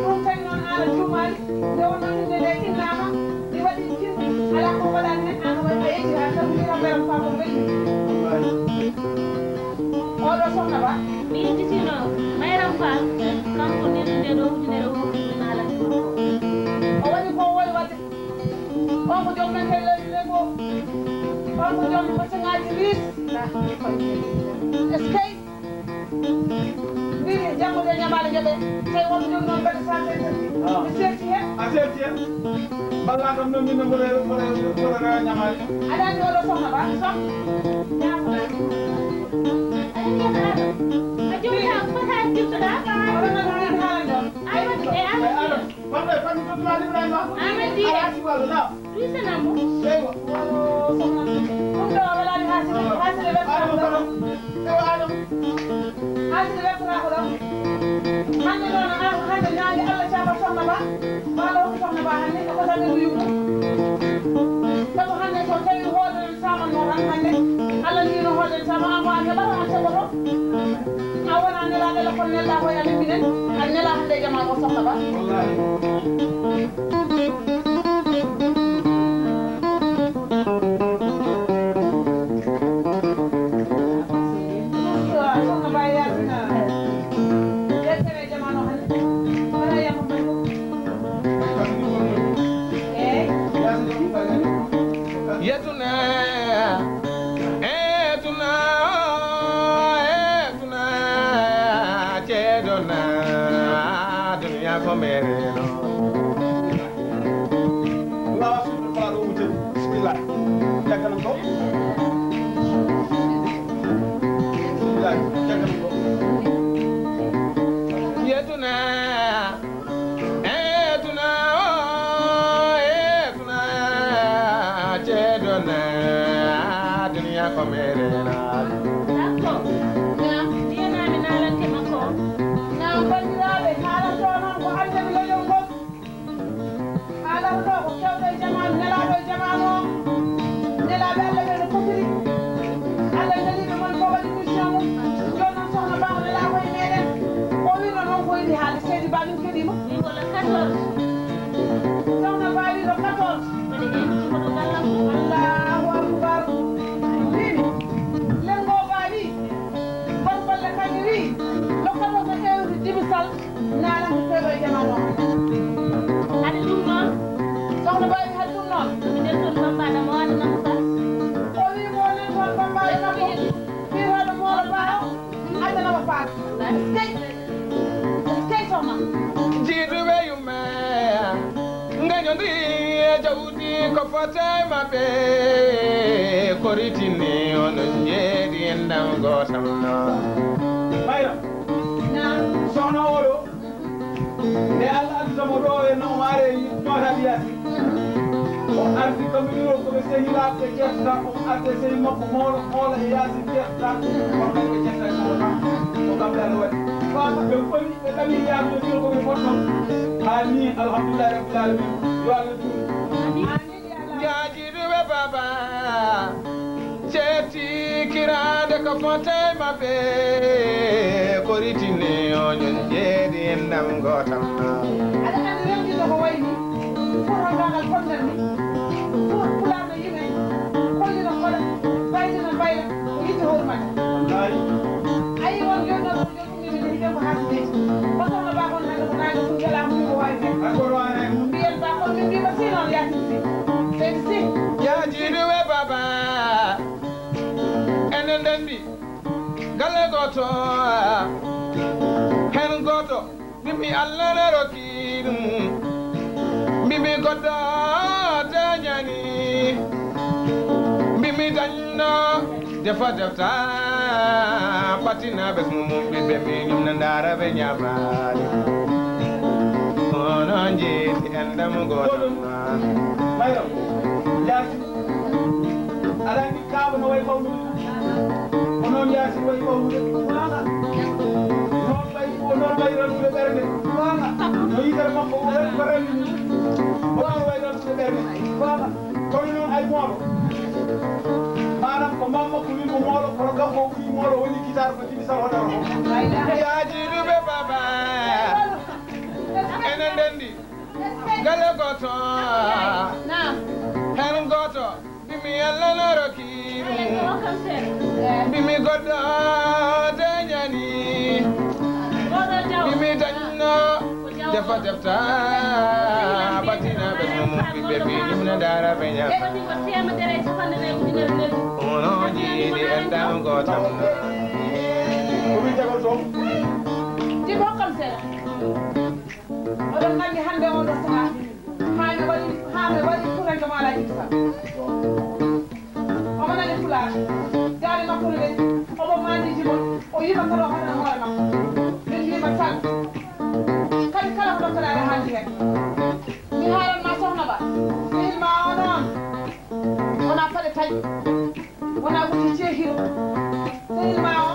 Ɗum tawi noon aan a juumaali, nde wonno innde nde innaama, mi waɗi cin, alaa ko mbaɗaani heen, aan waɗi a yejjitaani, sabu mbiɗa Bayram Faal ko belɗi. Oɗo sohna Ba. Mi yejjitiino Bayram Faal, kanko ndenndi nde ɗo ujunere woowi ɗum naalani makko. O waɗi ko o waɗi waɗde. On ko joom men kadi leydi nde fof. On ko joom basaŋaaji riis. Eskey. Mbimi janngo de ñamaale joɓe. Tawi wonɓe jogi noon mbaɗa cent cinquante. Ah. Mi seerti heen. A seerti heen? Mballa kam noon min no mboɗo, mboɗo, mboɗo rewa ñamaale. Aɗa anndi oɗo sohna Ba, soh. Ñaama. Aɗa anndi oɗo Adama. A jomta ko fota jibtoɗaa. Oɗo nana min haalande on. Aywa, e Adama. Famɗa e famɗa, Docteur Ibrahima. Amady. Alhaji Walo, naam. Luisa Nambo. Eywa. Ɗum ɗo welaani haasde, haasde Adama, pardon. Eywa, Adama. Haasde weltoraa ko ɗon. Hannde noon, a-, hannde ñaande Allah caapa sohna Ba. Maa ɗo sohna Ba hannde, ko tan ɓe yumma. Sabu hannde so tawi hoore Saman mo tan hannde, Allah ni no hoɗen sama an ko an heɓata an heɓoto. A wona nelaaɗo la kon nelɗa ko e amen minen, an nela hannde e jamaa ko sohna Ba. Wallaahi. Sohna Ba Yaasin. Yettere jamaa no hannde. Wala yamma mbaɗi ko. Eey. Yetuna, etuna, etuna, ceedona, duniya ko mere no. Waawa suudu faa ɗo wujjani. Bismillah. Jagganam ko. Bismillah. Jagganam ko. Yetuna. Etuna, o, etuna, ceedona, duniya ko mere na. Sakko, ngam mbiyanami naalante makko. Ngam banndiraaɓe, haalanto noon ko annabi leñol ngol. Haalanto ko kewɗo e jamaanu, nelaaɗo e jamaanu o. Nelaaɓe Allah ɓe no potiri. Allah neliiɓe mon ko waɗi mission mum. Jooni noon sohna Ba o nelaa ko e meɗen. O wino noon ko yiɗi haalde. Seydi Ba min keɗiima. Wi ko le quatorze. Sohna Ba wi le quatorze. Mbeɗa invite ko to gallam. Allahu akbar. Mbimi. Lengo Ba wi. Gorgolle kadi wi. Le quatorze heure Jibi Sall. Naalan ko feeɗo e jamaanu o. Hade ɗum noon. Sohna Ba wi hade ɗum noon. Mi nder toon Bamba Adama o adana mo ka. O wi mo nen toon Bamba Adama ko. Wi hoɗo moolo Ba o. Adana mo Faas. Eskey. Eskey sohna. Jiiduɓe yumma. Ngaño ndi e jawdi ko fota e maɓɓe. Koritini onon jeeɗi en ɗam gootam no. Mayra. Naam. Sohna oɗo. Nde Allah addata mo ɗo e no maare ñootaɓe yaasi. O ardi kam wiro ko ɓe sehi laaɓɓe ƴetta, o arde sehi makko mawɗo hoola e yaasi ƴetta, kono ɓe ƴetta e mawɗo. Ko kam ɓe Allah waɗi. Ɓe ɓami, ɓe ɓami yaade no wiro ko ɓe potton. Haa ni, alhamdulillahi rabbil alamin. Yo Allah juuru. Jaajiiɗo ɓe baba, ceetikiraade ko fota e maɓɓe, koritini oñon jeeɗi en ɗam gootam. Aɗa anndi rewde no ko wayi ni, foto ngal fonndal ni, fof pulaar no yimɓe, kollino koɗa, baydino bayla, ko yiɗde hoore makko. Wallaahi. A yii won jooni ɗo. Mbiyen ba kon min mbiima si noon yaatidi si. Seydi si. Yaajiiɗo we baba. Enen ndenndi. Galle gooto. Heen gooto. Mbimi Allah ne rokki ɗum. Mbimi goɗɗo dañani. Mbimi dañno. Defa defta, ɓattina ɓesngu mum ɓiɓɓe miñum ne ndaara ɓe ñaamaali. Kono njeeti en ndamugo ɗum. Mayram, yaasi. Aɗa anndi kaaba no wayi ɓawlude. Ko noon yaasi wayi ɓawlude. Noon wayi, ko noon wayi rewtude ɓernde. No yitere makko o wayi ko rewde ni. Ko noon wayi rewtude ɓernde. Kono noon ay gooto. Maanaam ko mamma Kono kanko o ɓuri moolo woni guitar ko jibi sal hoɗata ko. Yaajiiɗuɓe baba, enen ndenndi. Galle gooto, heen gooto. Mbimi Allah no rokki ɗum. Mbimi goɗɗo dañani. Mbimi dañno. Defa defta, battina ɓe mum ɓiɓɓe ɓe ɗum ne dara ɓe ñaama. Ono jiiɗi en dam gootam. Jibi hokkam seeɗa. Oɗon nganndi hannde oɗo sahaa, haa mi waɗi, haa mi waɗi fulanke mo alaa jibi sal. Omo nani Pulaar. Daali makko no leydi. Omo maandiji mon. O yima kala o haɗana hoore makko. Min mbima sal. Kadi kala ko doktoɗaa aɗa haandi heen. Mi haalan ma sohna ba. Sehil ma o noon. Wona paɗe taƴi. Wona wuti ceehiro. Sehil ma o.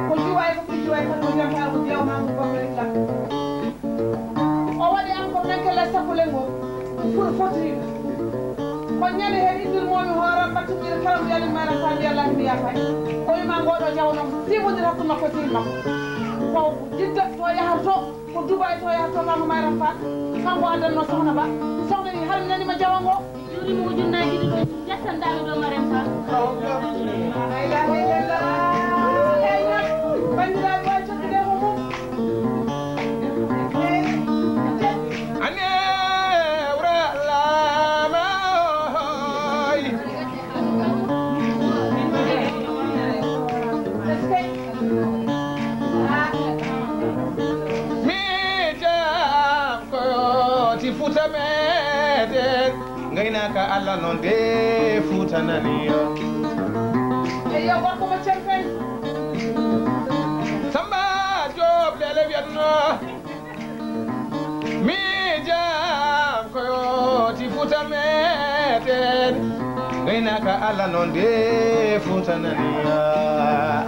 Ko juwa e ko ɓe juwa e kadi ko jam haa ko jeew haa ko goɗɗo islam. O waɗi am ko menkele sappo lengol. Ɗum foti fotiri. Ko ñande heen inndir momi hoore am ɓattuɓire kala mo yalim mayra sa mbiya lahi mi yaafay. Ko wima ngoɗo jawo noon simondir hakkude makko e sehil makko. Ko jidda to yahata to, ko Dubai to yahata to, kanko mayra fa. Kanko addanno sohna ba. Sohna wi harminanima jawo ngo. Juurima ujunnaaji ɗiɗo, ƴettanɗaa mi ɗo Marème Fall. Ane wura lama hoy. Mi jam ko ti futa meden. Ngaynaaka Allah noon de Fuuta nani yo. Eyo, gorko mo Cempen. Samba Joob Lele wiyatno. Mi jam ko yo ti Fuuta meten. Ngaynaaka Allah noon de Fuuta nani yo.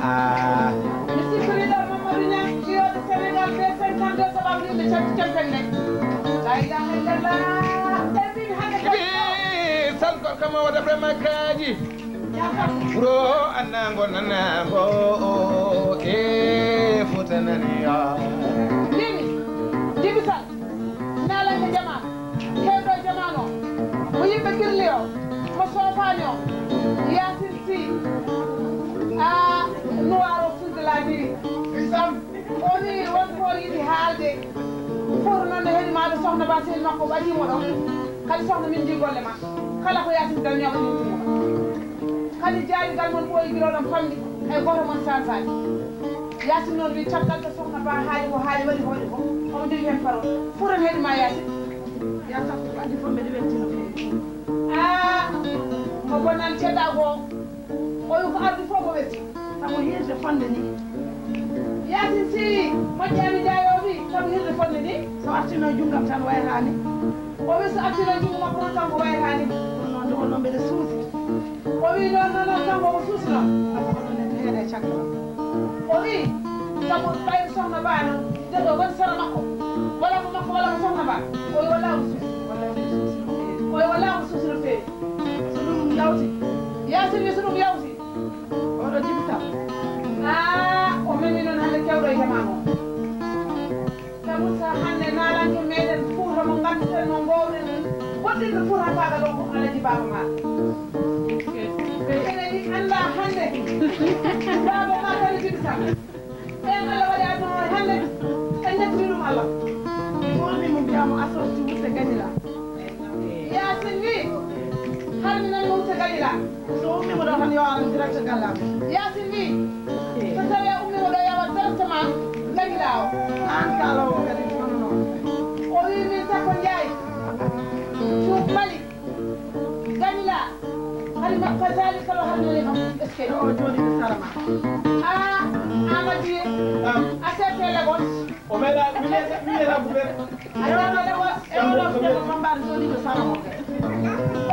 Ah. Mi sifiriɗo Mamadou Niang, fiyooɓe Sénégal B cinquante-deux, sababu yimɓe Cem-, Cempen ɓe. La ilaha illallah. Emin hande Ibi sal gorko mo wada Ibrahima Kaaji. Wuro annango nanango e Fuuta nani ya. Mimi, Jibi Sal, naalanke jamaanu, heewɗo e jamaanu o, mo yimɓe kirli o, mo soofaani o, Yaasin Si, a noir au fil de la nuit. O wi won ko yiɗi haalde. Fof noon ne heɗi maaɗo sohna ba sehil makko ɓadii mo ɗo. Kadi sohna min njii golle ma. Kala ko Yaasin dañi o ɓadii mo. Kadi jaarigal mon ɓooyi gila oɗon famɗi. Hay gooto mon sansaani. Yaasin noon wi caggal ɗo sohna ba haali ko haali waɗi ko waɗi ko. Omo jogii heen parole. Fof noon heɗi ma Yaasin. Yaa Safo ko adii fof mbeɗa weltii no feewi. Aa, ko bonnan ceɗɗa goo. O wi ko addi fof ko weeti. Sabu hirde fonde ni. Yaasin Si, moƴƴaani jaay o wi, sabu hirde fonde ni. So artino e junngam tan wayraani. O wi so artino e junngo makko noon tan ko wayraani. Ɗum noon nde wonno mbeɗa suusi. O wi noon, noon, noon kanko ko suusi noon. Sabu oɗon nani heen e caggal. O wi, sabu ɓayde sohna ba noon, nde ɗo woni sara makko. Wala ko makko, wala ko sohna ba. O wi wala ko suusi. Wala ko suusi. O wi wala ko suusi no feewi. So ɗum yawti. Yaasin wi so ɗum yawti. Oɗo Jibi Sal. Aa, o memi noon hannde kewɗo e jamaanu o. Sabu so hannde naalanke meɗen Fuuta mo ngannduɗen mo ngoowɗen goɗɗinɓe Fuuta faaɗa ɗo ko Alaji Baaba Maal. Ene ɗi annda hannde. Baaba Maal kadi Jibi Sal. Ɓen Allah waɗi aduna o hannde. En ndettiri ɗum Allah. Ɓurmi mo mbiyamo assorti wutte gañira. Yaasin wi, har mi nani mo wutte gañira. So ummiima ɗo tan yo ar direct galle am. Yaasin wi, so tawi a ummiima ɗo yo a waɗ directement gañira o. Aan kaaloowo kadi hono noon. O wi min Sakko Njaay. Cuup Mali. Gañila. Hari makko sali kala har mi nani kam. Est-ce que o jooɗi ko sara ma? Ah, Amadi. Am. A seete Lagos. O meeɗa, mi wiyata, mi wiyata gouverneur. A jaaraama, e oɗo ko debbo Bambara jooɗiiɗo sara mo.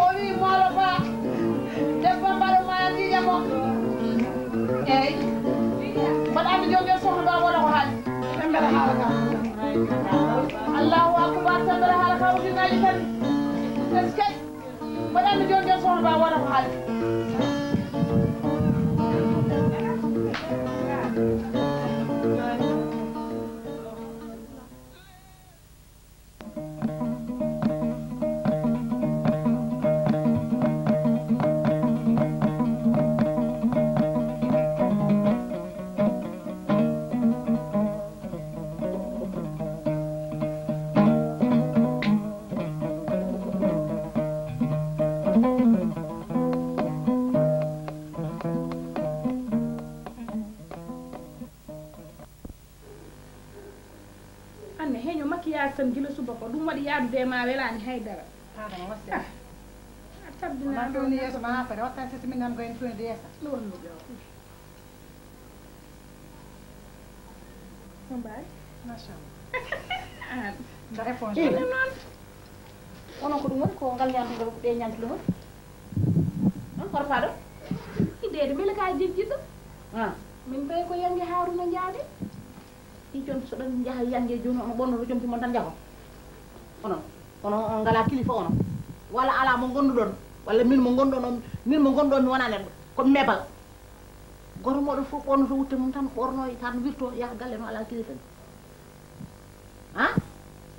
O wi Mawlo Ba, debbo Bambara ma andi ƴamo. Eyi. Mbaɗa anndi joom joom sohna ba wona ko haali. Ɓe mbeɗa haala kam. Allahu akbar, tan mbeɗa haala ka uddinaaji tan. Est-ce que? Mbaɗa anndi joom joom sohna ba wona ko haali. Anne heño maquillage tan gila subaka, ɗum waɗi yaadude e ma welaani haydara. Adama wasi. Ah. A tabbinaa. Ma ɗum ɗo ni yeeso ma ha fare, watta sesi min am gayni fewde yeesa. Ɗo wonno ɓe o. Ko mbaay? Machallah. An. Nda éponge. Ina noon. Onon ko ɗum woni ko ngal ñaamdu ngal ɗe ñaamdu ɗum woni? On korpaɗo? Ideede mbele ka jejjitɗo. Ah. Min mbay ko yange Haruna Njaade. Ɗi jooni so ɗon njaha yange jooni, ono ɓornoto comci mon tan njaho. Onon, kono on ngalaa kilifa onon. Walla alaa mo ngonduɗon, walla min mo ngonduɗon, min mo ngonduɗon mi wonaa neɗɗo. Ko mebal. Gooto mooɗon fof ɓornoto wutte mum tan, ɓorno tan wirto yaha galle no alaa kilifa ni. Ha?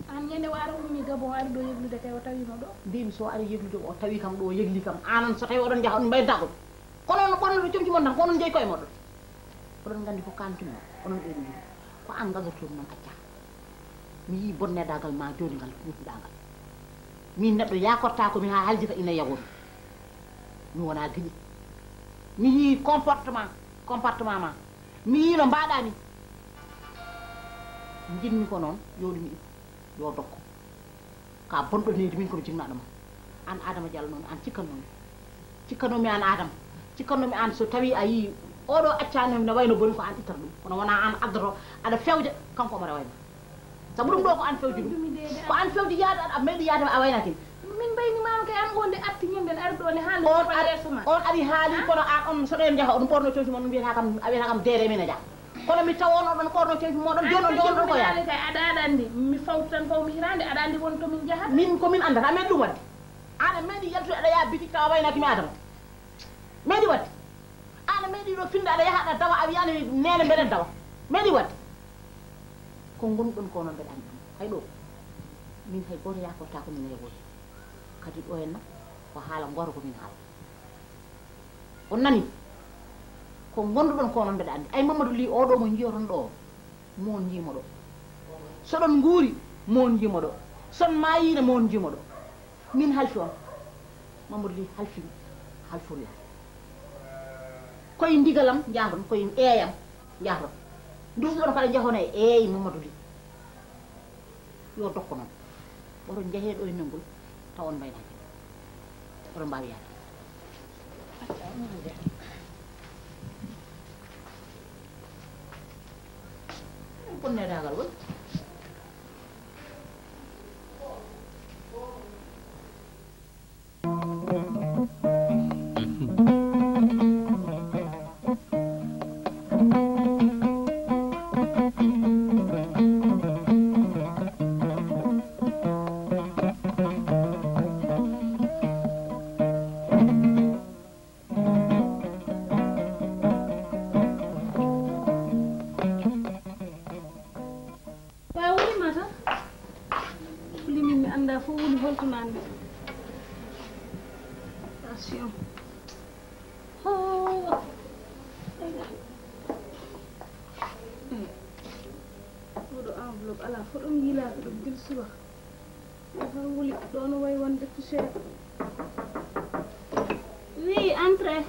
An ñande o ara ummi Gabon ari ɗo yeglude kay o tawi mo ɗo. Mbimi so ari yeglude o tawi kam ɗo o yegli kam. Anon so tawi oɗon njaha on mbayda ko. Kono on ɓornoto comci mon tan ko onon jeyi koye moɗon. Oɗon nganndi ko kaaltumi on, onon ɓee ɗiɗo. Ko aan gadortoomi noon accaa. Mi yii bonneedaagal ma jooni ngal, ɓurduɗaa ngal. Min neɗɗo yaakortaa ko mi haa haljita ina yawoo mi. Mi wonaa giɗi. Mi yii comportement, comportement ma. Mi yii no mbaaɗaa ni. Njiɗmi ko noon, yo ɗum iɓɓu, yo dokko. Ka bonɗo neydi min komi jinnaaɗo ma. Aan Adama Diallo noon, aan cikkannoomi. Cikkannoomi aan Adama. Cikkannoomi aan so tawii a yii oɗo accaanoomi no wayno boni ko aan ittata ɗum. Kono wonaa aan addoto aɗa fewja, kanko omo rewa e ma. Sabu ɗum ɗo ko aan fewji ɗum. Ko aan fewji yaade aɗa meeɗi yaade a waynaaki. Min mbayni maama kay aan wonde arti ñande en ari ɗo ne haalde on ari yeeso ma. On ari haali kono aan on so ɗo en njaha on ɓorno comci mon mbiyata kam a wiyata kam deere min a jaa. Kono mi tawono ɗon ɓorno comci moɗon jooni on jooni ɗon ko yaade. Kay aɗa aɗa anndi mi fawtu tan faw mi hiraande aɗa anndi won to min njaha. Min ko min anndata meeɗi ɗum waɗde. Aɗa meeɗi yaltude aɗa yaha bitik tawa waynaaki mi Adama. Meeɗi waɗde. Aɗa meeɗi ɗo finde aɗa yaha aɗa dawa a wiyani neene mbeɗen dawa. Meeɗi waɗde. Ko ngonɗon ko noon mbeɗa anndi ɗum. Hay ɗo. Min hay gooto yaakortaa ko min hay gooto. Kadi ɗo henna ko haala gooto ko min haala. On nani? Ko ngonduɗon ko noon mbeɗa anndi. Ay Mamadou Ly oɗo mo njiyoton ɗo, mo on njimo ɗo. So ɗon nguuri, mo on njimo ɗo. So on maayiino, mo on njimo ɗo. Min halfi on. Mamadou Ly halfi mi. Halfulla. Koye ndigalam njahron, koye eeyam njahron. Ndusuɗon kala njahon e eey Mamadou Ly. Yo dokko noon. Oɗon njahee ɗo e nangol, taw on mbaynaaki. Oɗon mbaawi yaade. Bonneedaagal woni. Ɓaawo woni ma tan. Kuli min mi anndaa fof woni holto nanmi. Tension. Hoo. Oɗo enveloppe alaa fof ɗum yiilaaka ɗum gila subaka. Ɗo tan wuli ɗo no wayi wonde poussière. Oui, entrez.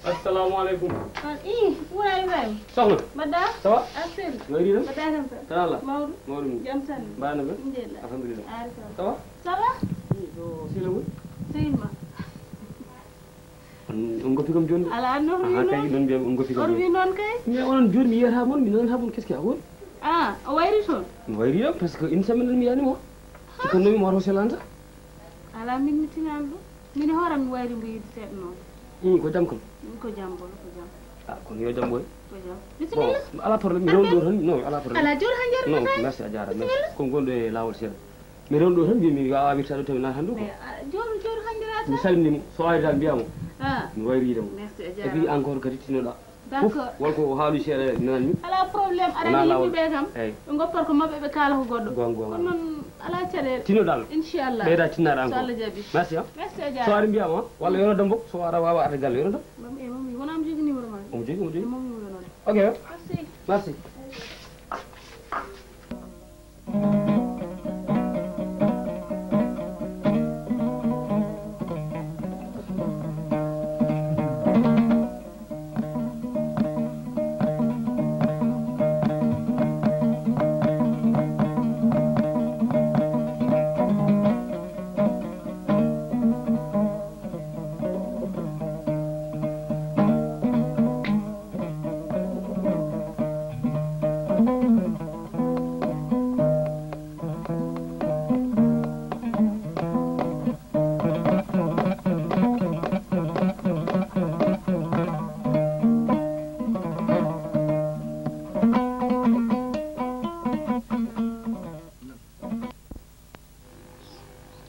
Assalamu alaikum. Ah, ii, Wura Ibrahima. Soxna. Mbaɗɗa? Ça va? A sel. Wayri tan? Mbaɗɗa tan tan. Tan Allah. Mawɗo. Mawɗo mum. Jam tan. Mbaɗa no mbaɗ? Alhamdulillah. Aari tan. Ça va? Ça va? Ii, ɗo sehil ma. On goppi kam jooni de. Alaa, non, wi kay, non. Ɗon mbiya on goppi kam jooni. On wi noon kay. Mais onon jooni mi yiyata mon, mi nanata mon, qu'est-ce qu'il y a? Ah, o wayri toon? Mi wayri ɗon, parce que une semaine mi yiyani mo. Cikkannomi mo wata o selanta. Alaa, min mi tinaani ɗum. Min e hooram mi wayri mbo yiide seeɗa noon. Ii, ko jam kam? Min ko jam, bono ko jam. Ah, kono yo jam ɓoy. Ko jam. Bon, bisimilla. Alaa problème, mi rewni ɗo tan. Non, alaa problème. Alaa, jooɗo haa njeeɗa. Non, merci, a jaaraama, merci. Bisimilla. Ko ngonɗo e laawol seeɗa. Mi rewndo tan, mbimi yo a wirta ɗo tawi na tan ɗo. Mais, ah, jooɗo, jooɗo hannde rata. Mi salmini mo, so ari tan mbiya mo. Ah. Mi wayri yiide mo. Merci, a jaaraama. Et puis encore kadi tinoɗa. D'accord. Fof, won ko o haali seeɗa nanmi. Alaa problème, aɗa anndi yimɓe ɓe kam. Eyi. Ɓe ngoppata ko maɓɓe, ɓe kaala ko goɗɗo. Goonga, goonga. Kono noon, alaa caɗeele. Tinoɗa Allah. Inchallah. Ɓeyda tinnaɗa encore. So Allah jaɓi. Merci, hein. Merci, a jaaraama. So ari mbiya mo, walla yo no dambo, so ara wawa arde galle, yo no dambo. Mam, e mam, wona am jogini numéro ma. Omo jogii, omo jogii. E mam, mi wuro noon. Ok. Merci. Merci.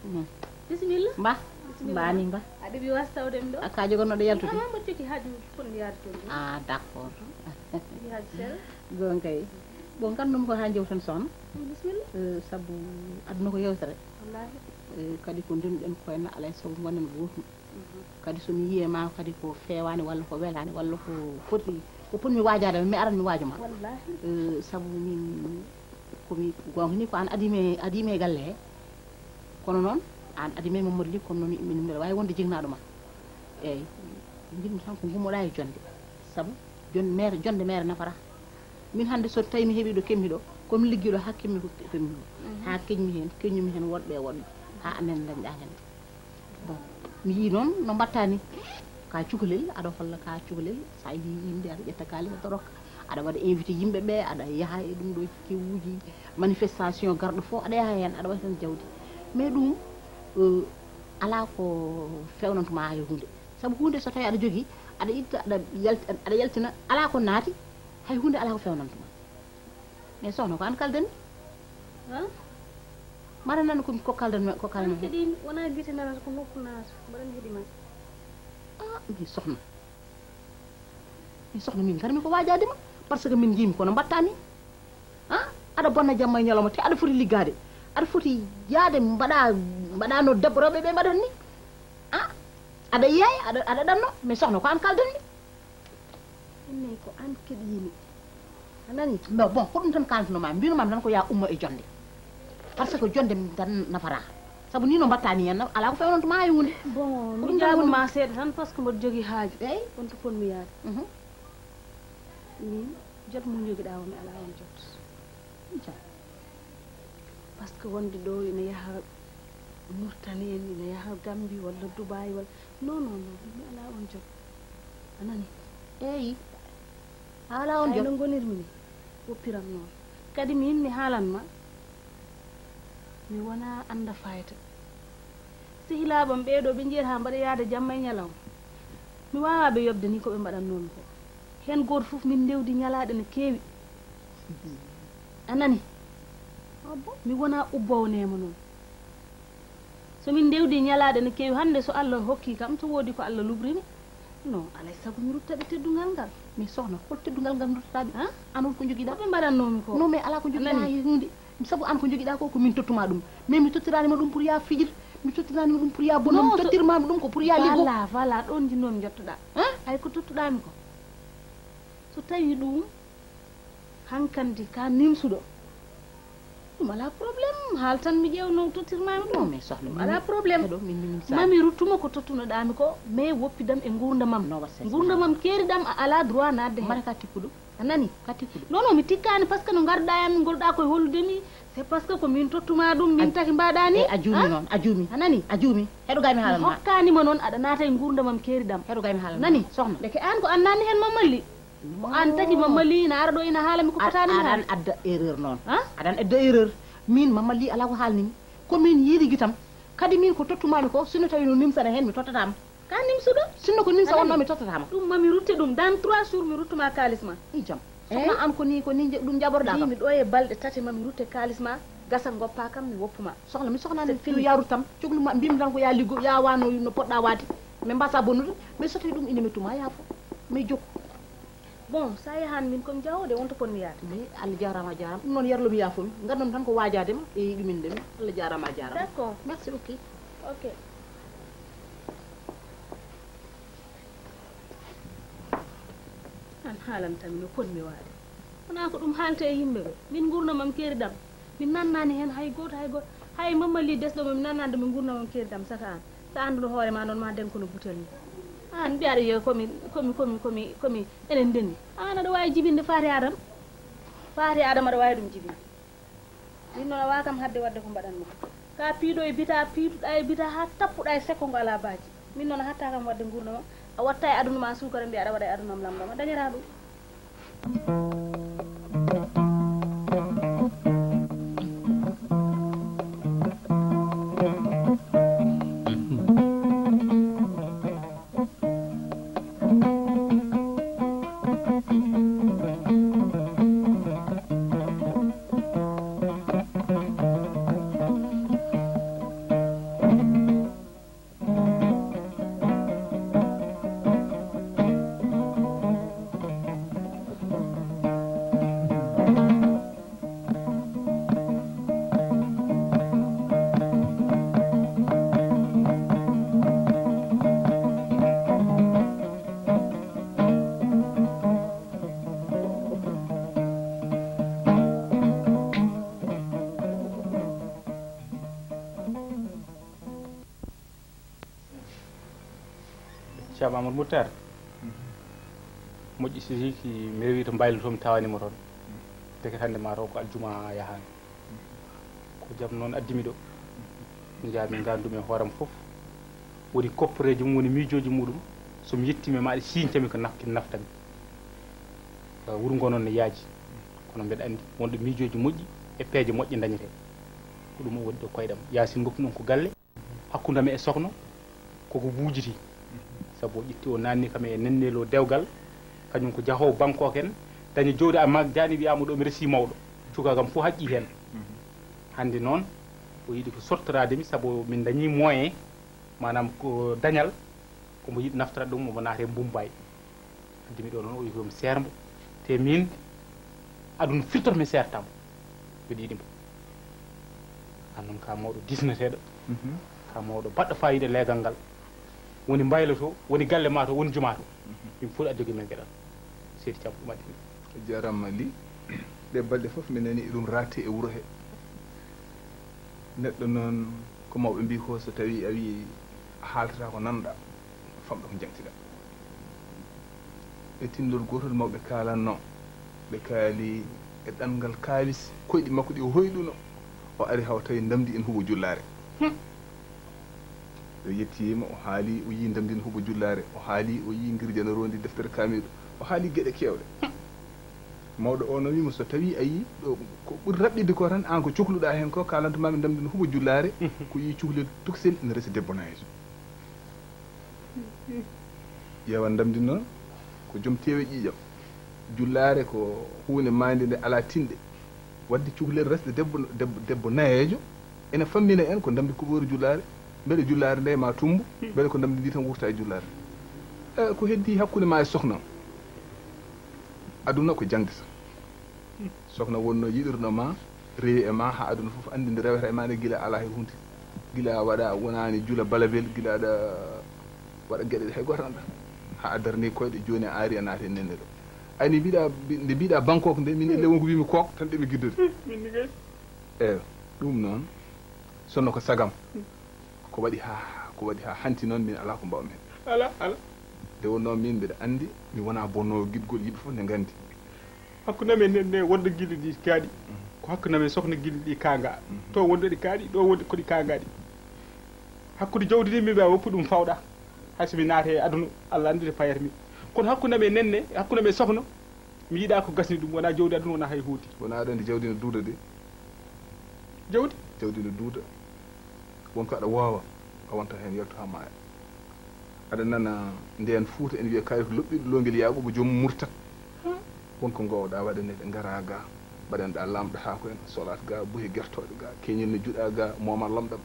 Mhm. Bisimilla. Mba. Bisimilla. Mba ni mba. A ɗeɓi wasa tawde mi ɗo? A ka jogonnoɗo yaltude? Ah, mbo jogii haaju fotnde yaade toon. Ah, d'accord. Jogii haaju seeɗa. Goonga kay. Bon, nganndu-mi ko haa njewten sohna. Mm, bisimilla. Eh, sabu aduna ko yewtere. Wallaahi. Eh, kadi ko ndimɗen koye na alaa e sago ngonen gootum. Mhm. Kadi so mi yiyii ma kadi ko feewaani walla ko welaani walla ko foti, ko potmi waajaade, mi aran mi waajo ma. Wallaahi. Eh, sabu min ko mi goonga ni ko aan adii mi, adii mi e galle he. Kono noon, aan adii mi e Mamadou Ly, kono noon min mbeɗa waawi wonde jiknaaɗo ma. Eeyi, njiɗmi tan ko ngummoɗaa e jonnde. Sabu jon-, mere, jonnde mere nafata. Min hannde so tawii mi heɓii ɗo keɓmi ɗo, ko mi liggi ɗo haa keɓmi ko keɓmi ko. Mhm. Haa keñmi heen, keñumi heen woɗɓe e woɗɓe. Haa amen dañɗaa heen. Bon, mi yii noon no mbaɗtaa ni. Ka cukalel, aɗa holla ka cukalel, so a yii yimɓe, aɗa ƴetta kaalis, aɗa rokka. Aɗa waɗa invité yimɓe ɓe, aɗa yaha e ɗum ɗo kewuuji, manifestation garɗo fof, aɗa yaha heen, aɗa waɗa tan jawdi. Mais ɗum, eh, alaa ko feewnantuma hay huunde. Sabu huunde so tawii aɗa jogii, aɗa itta, aɗa yalti-, aɗa yaltina, alaa ko naati, hay huunde alaa ko feewnantuma. Mais sohna, ko aan kaldanmi. Han? Mbaɗa nani ko, ko kaldanmi, ko kaldanmi. Kadi wonaa gite nanata, ko nokku nanata. Mbaɗa mi heɗi ma. Ah, mi sohna. Mi sohna, min ngarmi ko waajaade ma. Parce que min njiimi kono mbaɗtaa ni. Ah, aɗa bonna jamma e ñalawma, te aɗa foti liggaade. Aɗa foti yaade mbaɗa, mbaɗa no debbo rewɓe ɓe mbaɗata ni. Ah, aɗa yeeya, aɗa, aɗa ɗanno. Mais sohna, ko aan kaldanmi. Inne ko aan keɗiimi. A nani? Bon, bon, ko ɗum tan kaaltuno ma. Mbino ma tan ko ya ummo e jonnde. Parce que jonnde tan nafata. Sabu ni no mbaɗtaa ni en, alaa ko feewnantuma hay huunde. Bon, mi jaabo ma seeɗa tan, parce que mboɗo jogii haaju. Eey. Wonto fotmi yaade. Mhm. Min, jot mo jogiɗaa o, mi alaa on jot. Jam. Parce que wonde ɗo ina yaha Mauritanie en, ina yaha Gambie walla Dubai walla, non, non, non, mi alaa on jot. A nani? Eeyi. A alaa on jot. Hay no ngonirmi ni, woppiram noon. Kadi min mi haalan ma, mi wonaa annda fayta. Sehilaaɓe am ɓee ɗoo, ɓe njiyata mbaɗa yaade jamma e ñalawma. Mi waawaa ɓe yoɓde ni ko ɓe mbaɗannoomi ko. Heen gooto fof min ndewdi ñalaaɗe no keewi. A nani? Mi wonaa ubboowo neema noon. So min ndewdi ñalaaɗe no keewi, hannde so Allah hokkii kam, so woodi ko Allah lubrini, non, alaa e sago mi rutta ɓe teddungal ngal. Mais sohna, hol teddungal ngal nduttoɗaa ɓe? Han? Aan on ko njogiɗaa? Ko ɓe mbaɗannoomi ko. Non, mais alaa ko njogiɗaa. A nani? Hay huunde. Sabu aan ko njogiɗaa ko, ko min tottumaa ɗum. Mais mi tottiraani ma ɗum pour yaa fijir. Mi tottiraani ma ɗum pour yaa bonno. Non, mi so tottirmaa ma ɗum ko pour yaa liggo. Voilà, voilà, ɗoon njinnoo-mi njottoɗaa. Han? Hay ko tottuɗaa-mi ko. So tawii ɗum, hankandi ka nimsuɗo. Ɗum alaa problème, haal tan mi ƴeew no tottirmaa-mi ɗum. Non, mais sohna, ɗum alaa problème. Heɗo, min, min, min, ma mi ruttuma ko tottunoɗaa-mi ko, mais woppidam e nguurndam am. Non, waɗ sens. Nguurndam am keeriɗam, a alaa droit naatde heen. Mbaɗa ka tikkuɗo. A nani? Ka tikkuɗo. Non, non, mi tikkaani, parce que no ngarduɗaa e am, ngolɗaa koye hollude mi, c'est parce que ko min tottumaa ɗum, min taki mbaɗaa ni. A juumi noon, a juumi. A nani? A juumi. Heɗo gay mi haalan ma. Mi hokkaani ma noon, aɗa naata e nguurndam am keeriɗam. Heɗo gay mi haalan ma. Nani? Sohna. Ndeke aan ko aan naatni heen Mamadou Ly. Ko aan taki Mamadou Ly ina ara ɗo ina haala mi ko fotaani mi haala. Aɗan adda erreur noon. Han? Aɗan adda erreur. Min Mamadou Ly alaa ko haalni mi. Ko min yiɗi gitam. Kadi min ko tottumaa-mi ko, sinno tawi no nimsana heen mi tottataama. Ka nimsuɗo? Sinno ko nimsa wonnoo mi tottataama. Ɗum ma mi rutte ɗum. Dans trois jours mi ruttuma kaalis ma. I jam. Sohna, aan ko ni, ko ni nje-, ɗum jaɓorɗaa kam? Mbiimi ɗo e balɗe tati ma mi rutte kaalis ma, gasa ngoppa kam mi woppuma. Sohna, mi sohnaani ɗum yaa ruttam. Coglu ma, mbiimi tan ko yaa liggo, yaa waano no poɗɗaa waade. Min mbasa bonnude. Mais so tawi ɗum ina mettuma, yaafo. Mais jokku. Bon, so a yahaani min ko mi jahoowo de, wonto potmi yahde. Mais Allah jaaraama, a jaaraama. Ɗum noon yarlo mi yaafo mi. Nganndu-mi tan ko waajaade ma e ɗumen nde mi. Allah jaaraama, a jaaraama. D'accord. Merci, ok. Ok. Aan haalanta mi no potmi waade. Wonaa ko ɗum haalte e yimɓe ɓe. Min nguurndam am keeriɗam. Mi nannaani heen hay gooto, hay gooto. Hay Mamadou Ly desɗo mo mi nannaande mo nguurndam am keeriɗam saka aan. So a annduno hoore ma noon ma den kono butel ni. Aan mbiyaɗo yo komi, komi, komi, komi, komi enen ndenni. Aan aɗa waawi jibinde Faati Aadama. Faati Aadama aɗa waawi ɗum jibinde. Min noon a waakam hadde waɗde ko mbaɗanmi ko. Ka piiɗo e bita, piituɗaa e bita haa tappuɗaa e sekko ngo alaa baaji. Min noon a hatta kam waɗde nguurndam am. A watta e aduna ma suukara mbiya aɗa waɗa e aduna am lamɗam. A dañataa ɗum. Ceerno Amadou Moutar, moƴƴi si si mi rewii to Mbaylo to, mi tawaani mo toon. Ndeke hannde maa taw ko aljuma yahaani. Ko jam noon addi mi ɗo. Min njaha min ngandu mi e hooram fof. Woni kopporeeji mum, woni miijooji muɗum. So mi yettii mi, maa ɗi siiñta mi ko naf-, ki nafta mi. Eh, wuro ngo noon ne yaaji. Kono mbeɗa anndi wonɗo miijooji moƴƴi e peeje moƴƴe ndañetee. Ko ɗum o woni ɗo koyɗam. Yaasin ngoppi noon ko galle. Hakkunde am e sokno koko wuujiti. Sabu o ƴetti, o naanni kam e nennelo dewgal. Kañum ko jahoowo bankooke en. Dañi jowdi, amma jaani wiyaama ɗo mi resi mawɗo. Cukaagu am fof haqqi heen. Hannde noon, o yiɗi ko sottoraade mi, sabu min dañi moyen, maanaam ko dañal, ko mbo yiɗi naftora ɗum, omo naata e Mumbai. Addi mi ɗo noon, o wi ko mi seermbo. Te min, aduna firtoto mi seertaama. Mbiɗa yiɗi mbo. Aan noon ka mawɗo disneteeɗo. Mhm. Ka mawɗo baɗɗo faayiida leegal ngal. Woni Mbaylo to, woni galle ma to, woni juma to. Mhm. Min fof aɗa jogii men geɗal. Seydi Thiam ɗum addi mi. Jarama li. Ɗe balɗe fof mi nani ɗum raati e wuro he. Neɗɗo noon, ko mawɓe mbi ko, so tawi a wi a haaltata ko nanɗa, famɗa ko jangtiɗa. E tinndol gootol mawɓe kaalanno, ɓe kaali e ɗanngal kaawis, koyɗi makko ɗi o hoyɗuno, o ari haw tawi ndamdi en huɓo jullaare. Hmm. O yettiima, o haali, o yii ndamdi en huɓo jullaare, o haali, o yii ngirjana rondi deftere kaamiɗo, o haali geɗe keewɗe. Hmm. Mawɗo o no wiimo, so tawi a yii ɗo ko ɓuri raɓɓiɗde ko tan, aan ko cokluɗa heen ko, kaalanto maami ndamdi en huɓo jullaare, hmm, ko yii cuklel tuksel ina resi debbo nayeejo. Ƴeewa ndamdi noon, ko joom tewe ƴiiƴam. Jullaare ko huunde maande nde alaa tinɗe. Waɗde cukalel resde debbo, debbo, debbo nayeejo, ene fammina en ko ndamdi kuɓooru jullaare. Mbele jullaare nde ma tummbu, mbele ko ndamdi ndi tan wurta e jullaare. E, ko heddi hakkunde ma e sokna. Aduna ko jaŋde tan. Sokna wonno yiɗirno ma, rewi e ma, haa aduna fof anndi nde rewata e ma nde, gila alaa hay hunde. Gila waɗa, wonaani jula balabel, gila aɗa waɗa geɗe ɗe hay gooto annda. Haa a darni koyɗe, jooni a ari a naati e nenne ɗo. Ay, nde mbiɗa, nde mbiɗa Bangkok nde, min elle wonko wimi kook tan ɗeɓe giddode. Min ni kay. Eeyo, ɗum noon, sonno ko sagam. Ko waɗi haa, ko waɗi haa hanti noon, min alaa ko mbawmi heen. Alaa, alaa. Nde wonnoo min mbiɗa anndi, mi wonaa bonnoowo giɗgol, yimɓe fof ne nganndi. Hakkunde amen ne, ne wonde gilli ɗi kaaɗi. Mhm. Ko hakkunde amen sokna gilli ɗi kaanga. Mhm. To wonde ɗi kaaɗi, ɗo wonde ko ɗi kaangaɗi. Hakkunde jawdi ndi, min mbiya woppu ɗum fawɗa. Hay so mi naata e aduna, Allah anndi nde payata mi. Kono hakkunde amen nenne, hakkunde amen sokna, mi yiɗaa ko gasni ɗum, wonaa jawdi aduna, wonaa hay huunde. Wonaa aɗa anndi jawdi no duuda de? Jawdi? Jawdi no duuda. Won ko aɗa waawa, a wonta heen yaltu haa maaya. Aɗa nana ndeen Fuuta ene wiya kaari ko loɓɓiɗo loongel Yaaquuba joom murtat. Won ko ngoowɗaa waɗaneede, ngaraa ga, mbaɗanɗaa laamɗo haako en, solat ga, buhe gertooɗe ga, keñel ne juɗaa ga, moomaa lamɗam.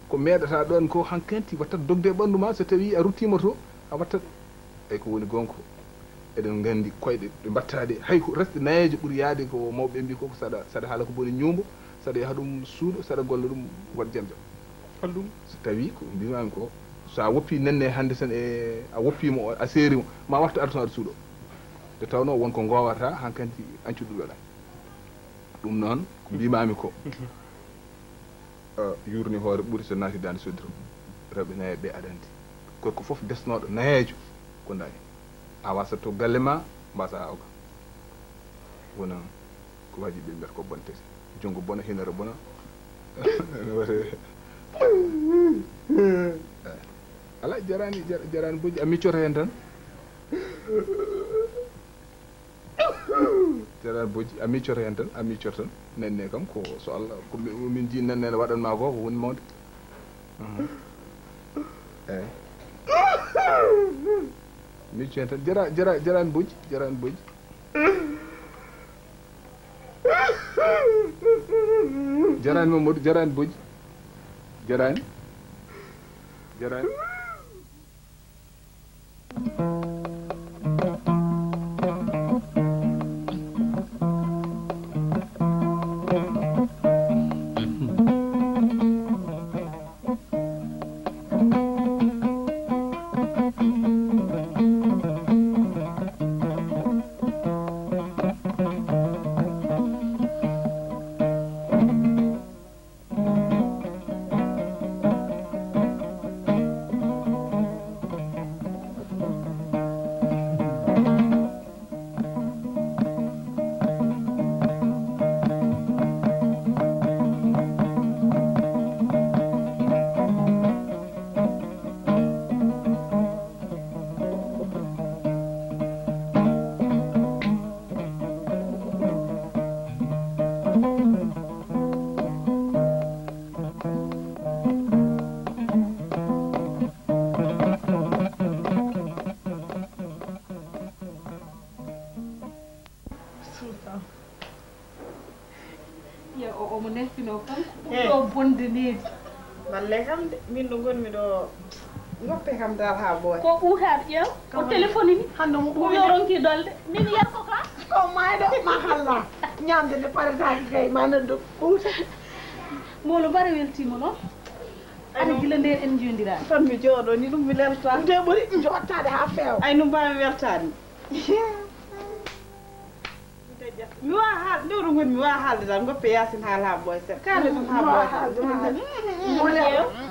Ko meeɗataa ɗoon ko hankanti wattat dogde e ɓanndu ma, so tawii a ruttiima to, a wattat. Eyi, ko woni goonga ko, eɗen nganndi koyɗe ɗe mbaɗtaade, hay ko resde nayeejo ɓuri yaade ko mawɓe mbi ko, ko saɗa, saɗa haala ko boni ñuumbo, saɗa yaha ɗum suuɗo, saɗa golla ɗum, waɗ jam jam. Hol ɗum? So tawii ko mbimaami ko, so a woppii nenne hannde tan e a woppii mo, a seeri mo, ma wattu artu aɗa suuɗo. Nde tawnoo won ko ngoowata, hankanti ancu ɗum ɗo ɗan. Ɗum noon, ko mbimaami ko. Eh, yuurni hoore ɓuri so naati daande soddiro. Rewɓe nayeeɓe ɓe aɗa anndi. Gorko fof desnooɗo nayeejo ko ndañi. A wasat to galle ma, mbasa awga. Wona ko waji ɓe mbiyata ko bonte. Junngo bona, hinere bona. Ene wate. Eh, alaa, jaraani, jar-, jaraani bojji, a miccoto heen tan. Jaraani bojji, a miccoto heen tan, a miccoto tan. Nenne kam ko so Allah, ko mi, min nji nenne ne waɗan ma ko, ko woni mawde. Mhm. Eeyi. Micco heen tan. Jara-, jara-, jaraani bojji, jaraani bojji. Jaraani Mamadou, jaraani bojji. Jaraani. Jaraani. Wonde needi. Balle kam de, min ɗo ngonmi ɗo, goppe kam dal haa ɓooya. Ko ɓuutaaɗo ƴeew, o téléphone ni. Hannde mo ɓuuɓi. Yo ronki dolde. Min yarko ka. Ko maayɗo, ma halla. Ñaamde nde paretaaki kay, ma noddu ɓuuta. Mboolo Bara weltiima noon. Ay, gila ndeen en njoondiraa. Tan mi jooɗo ni, ɗum mi lelta. Nde ɓuri jooɗtaade haa feewa. Ay, ɗum mbaawi weltaade. Mi waa haal, nde wuro ngoni mi waa haalde tan, goppe Yaasin haal haa ɓooya seeɗa. Kaale tan haa ɓooya tan. Mboolo.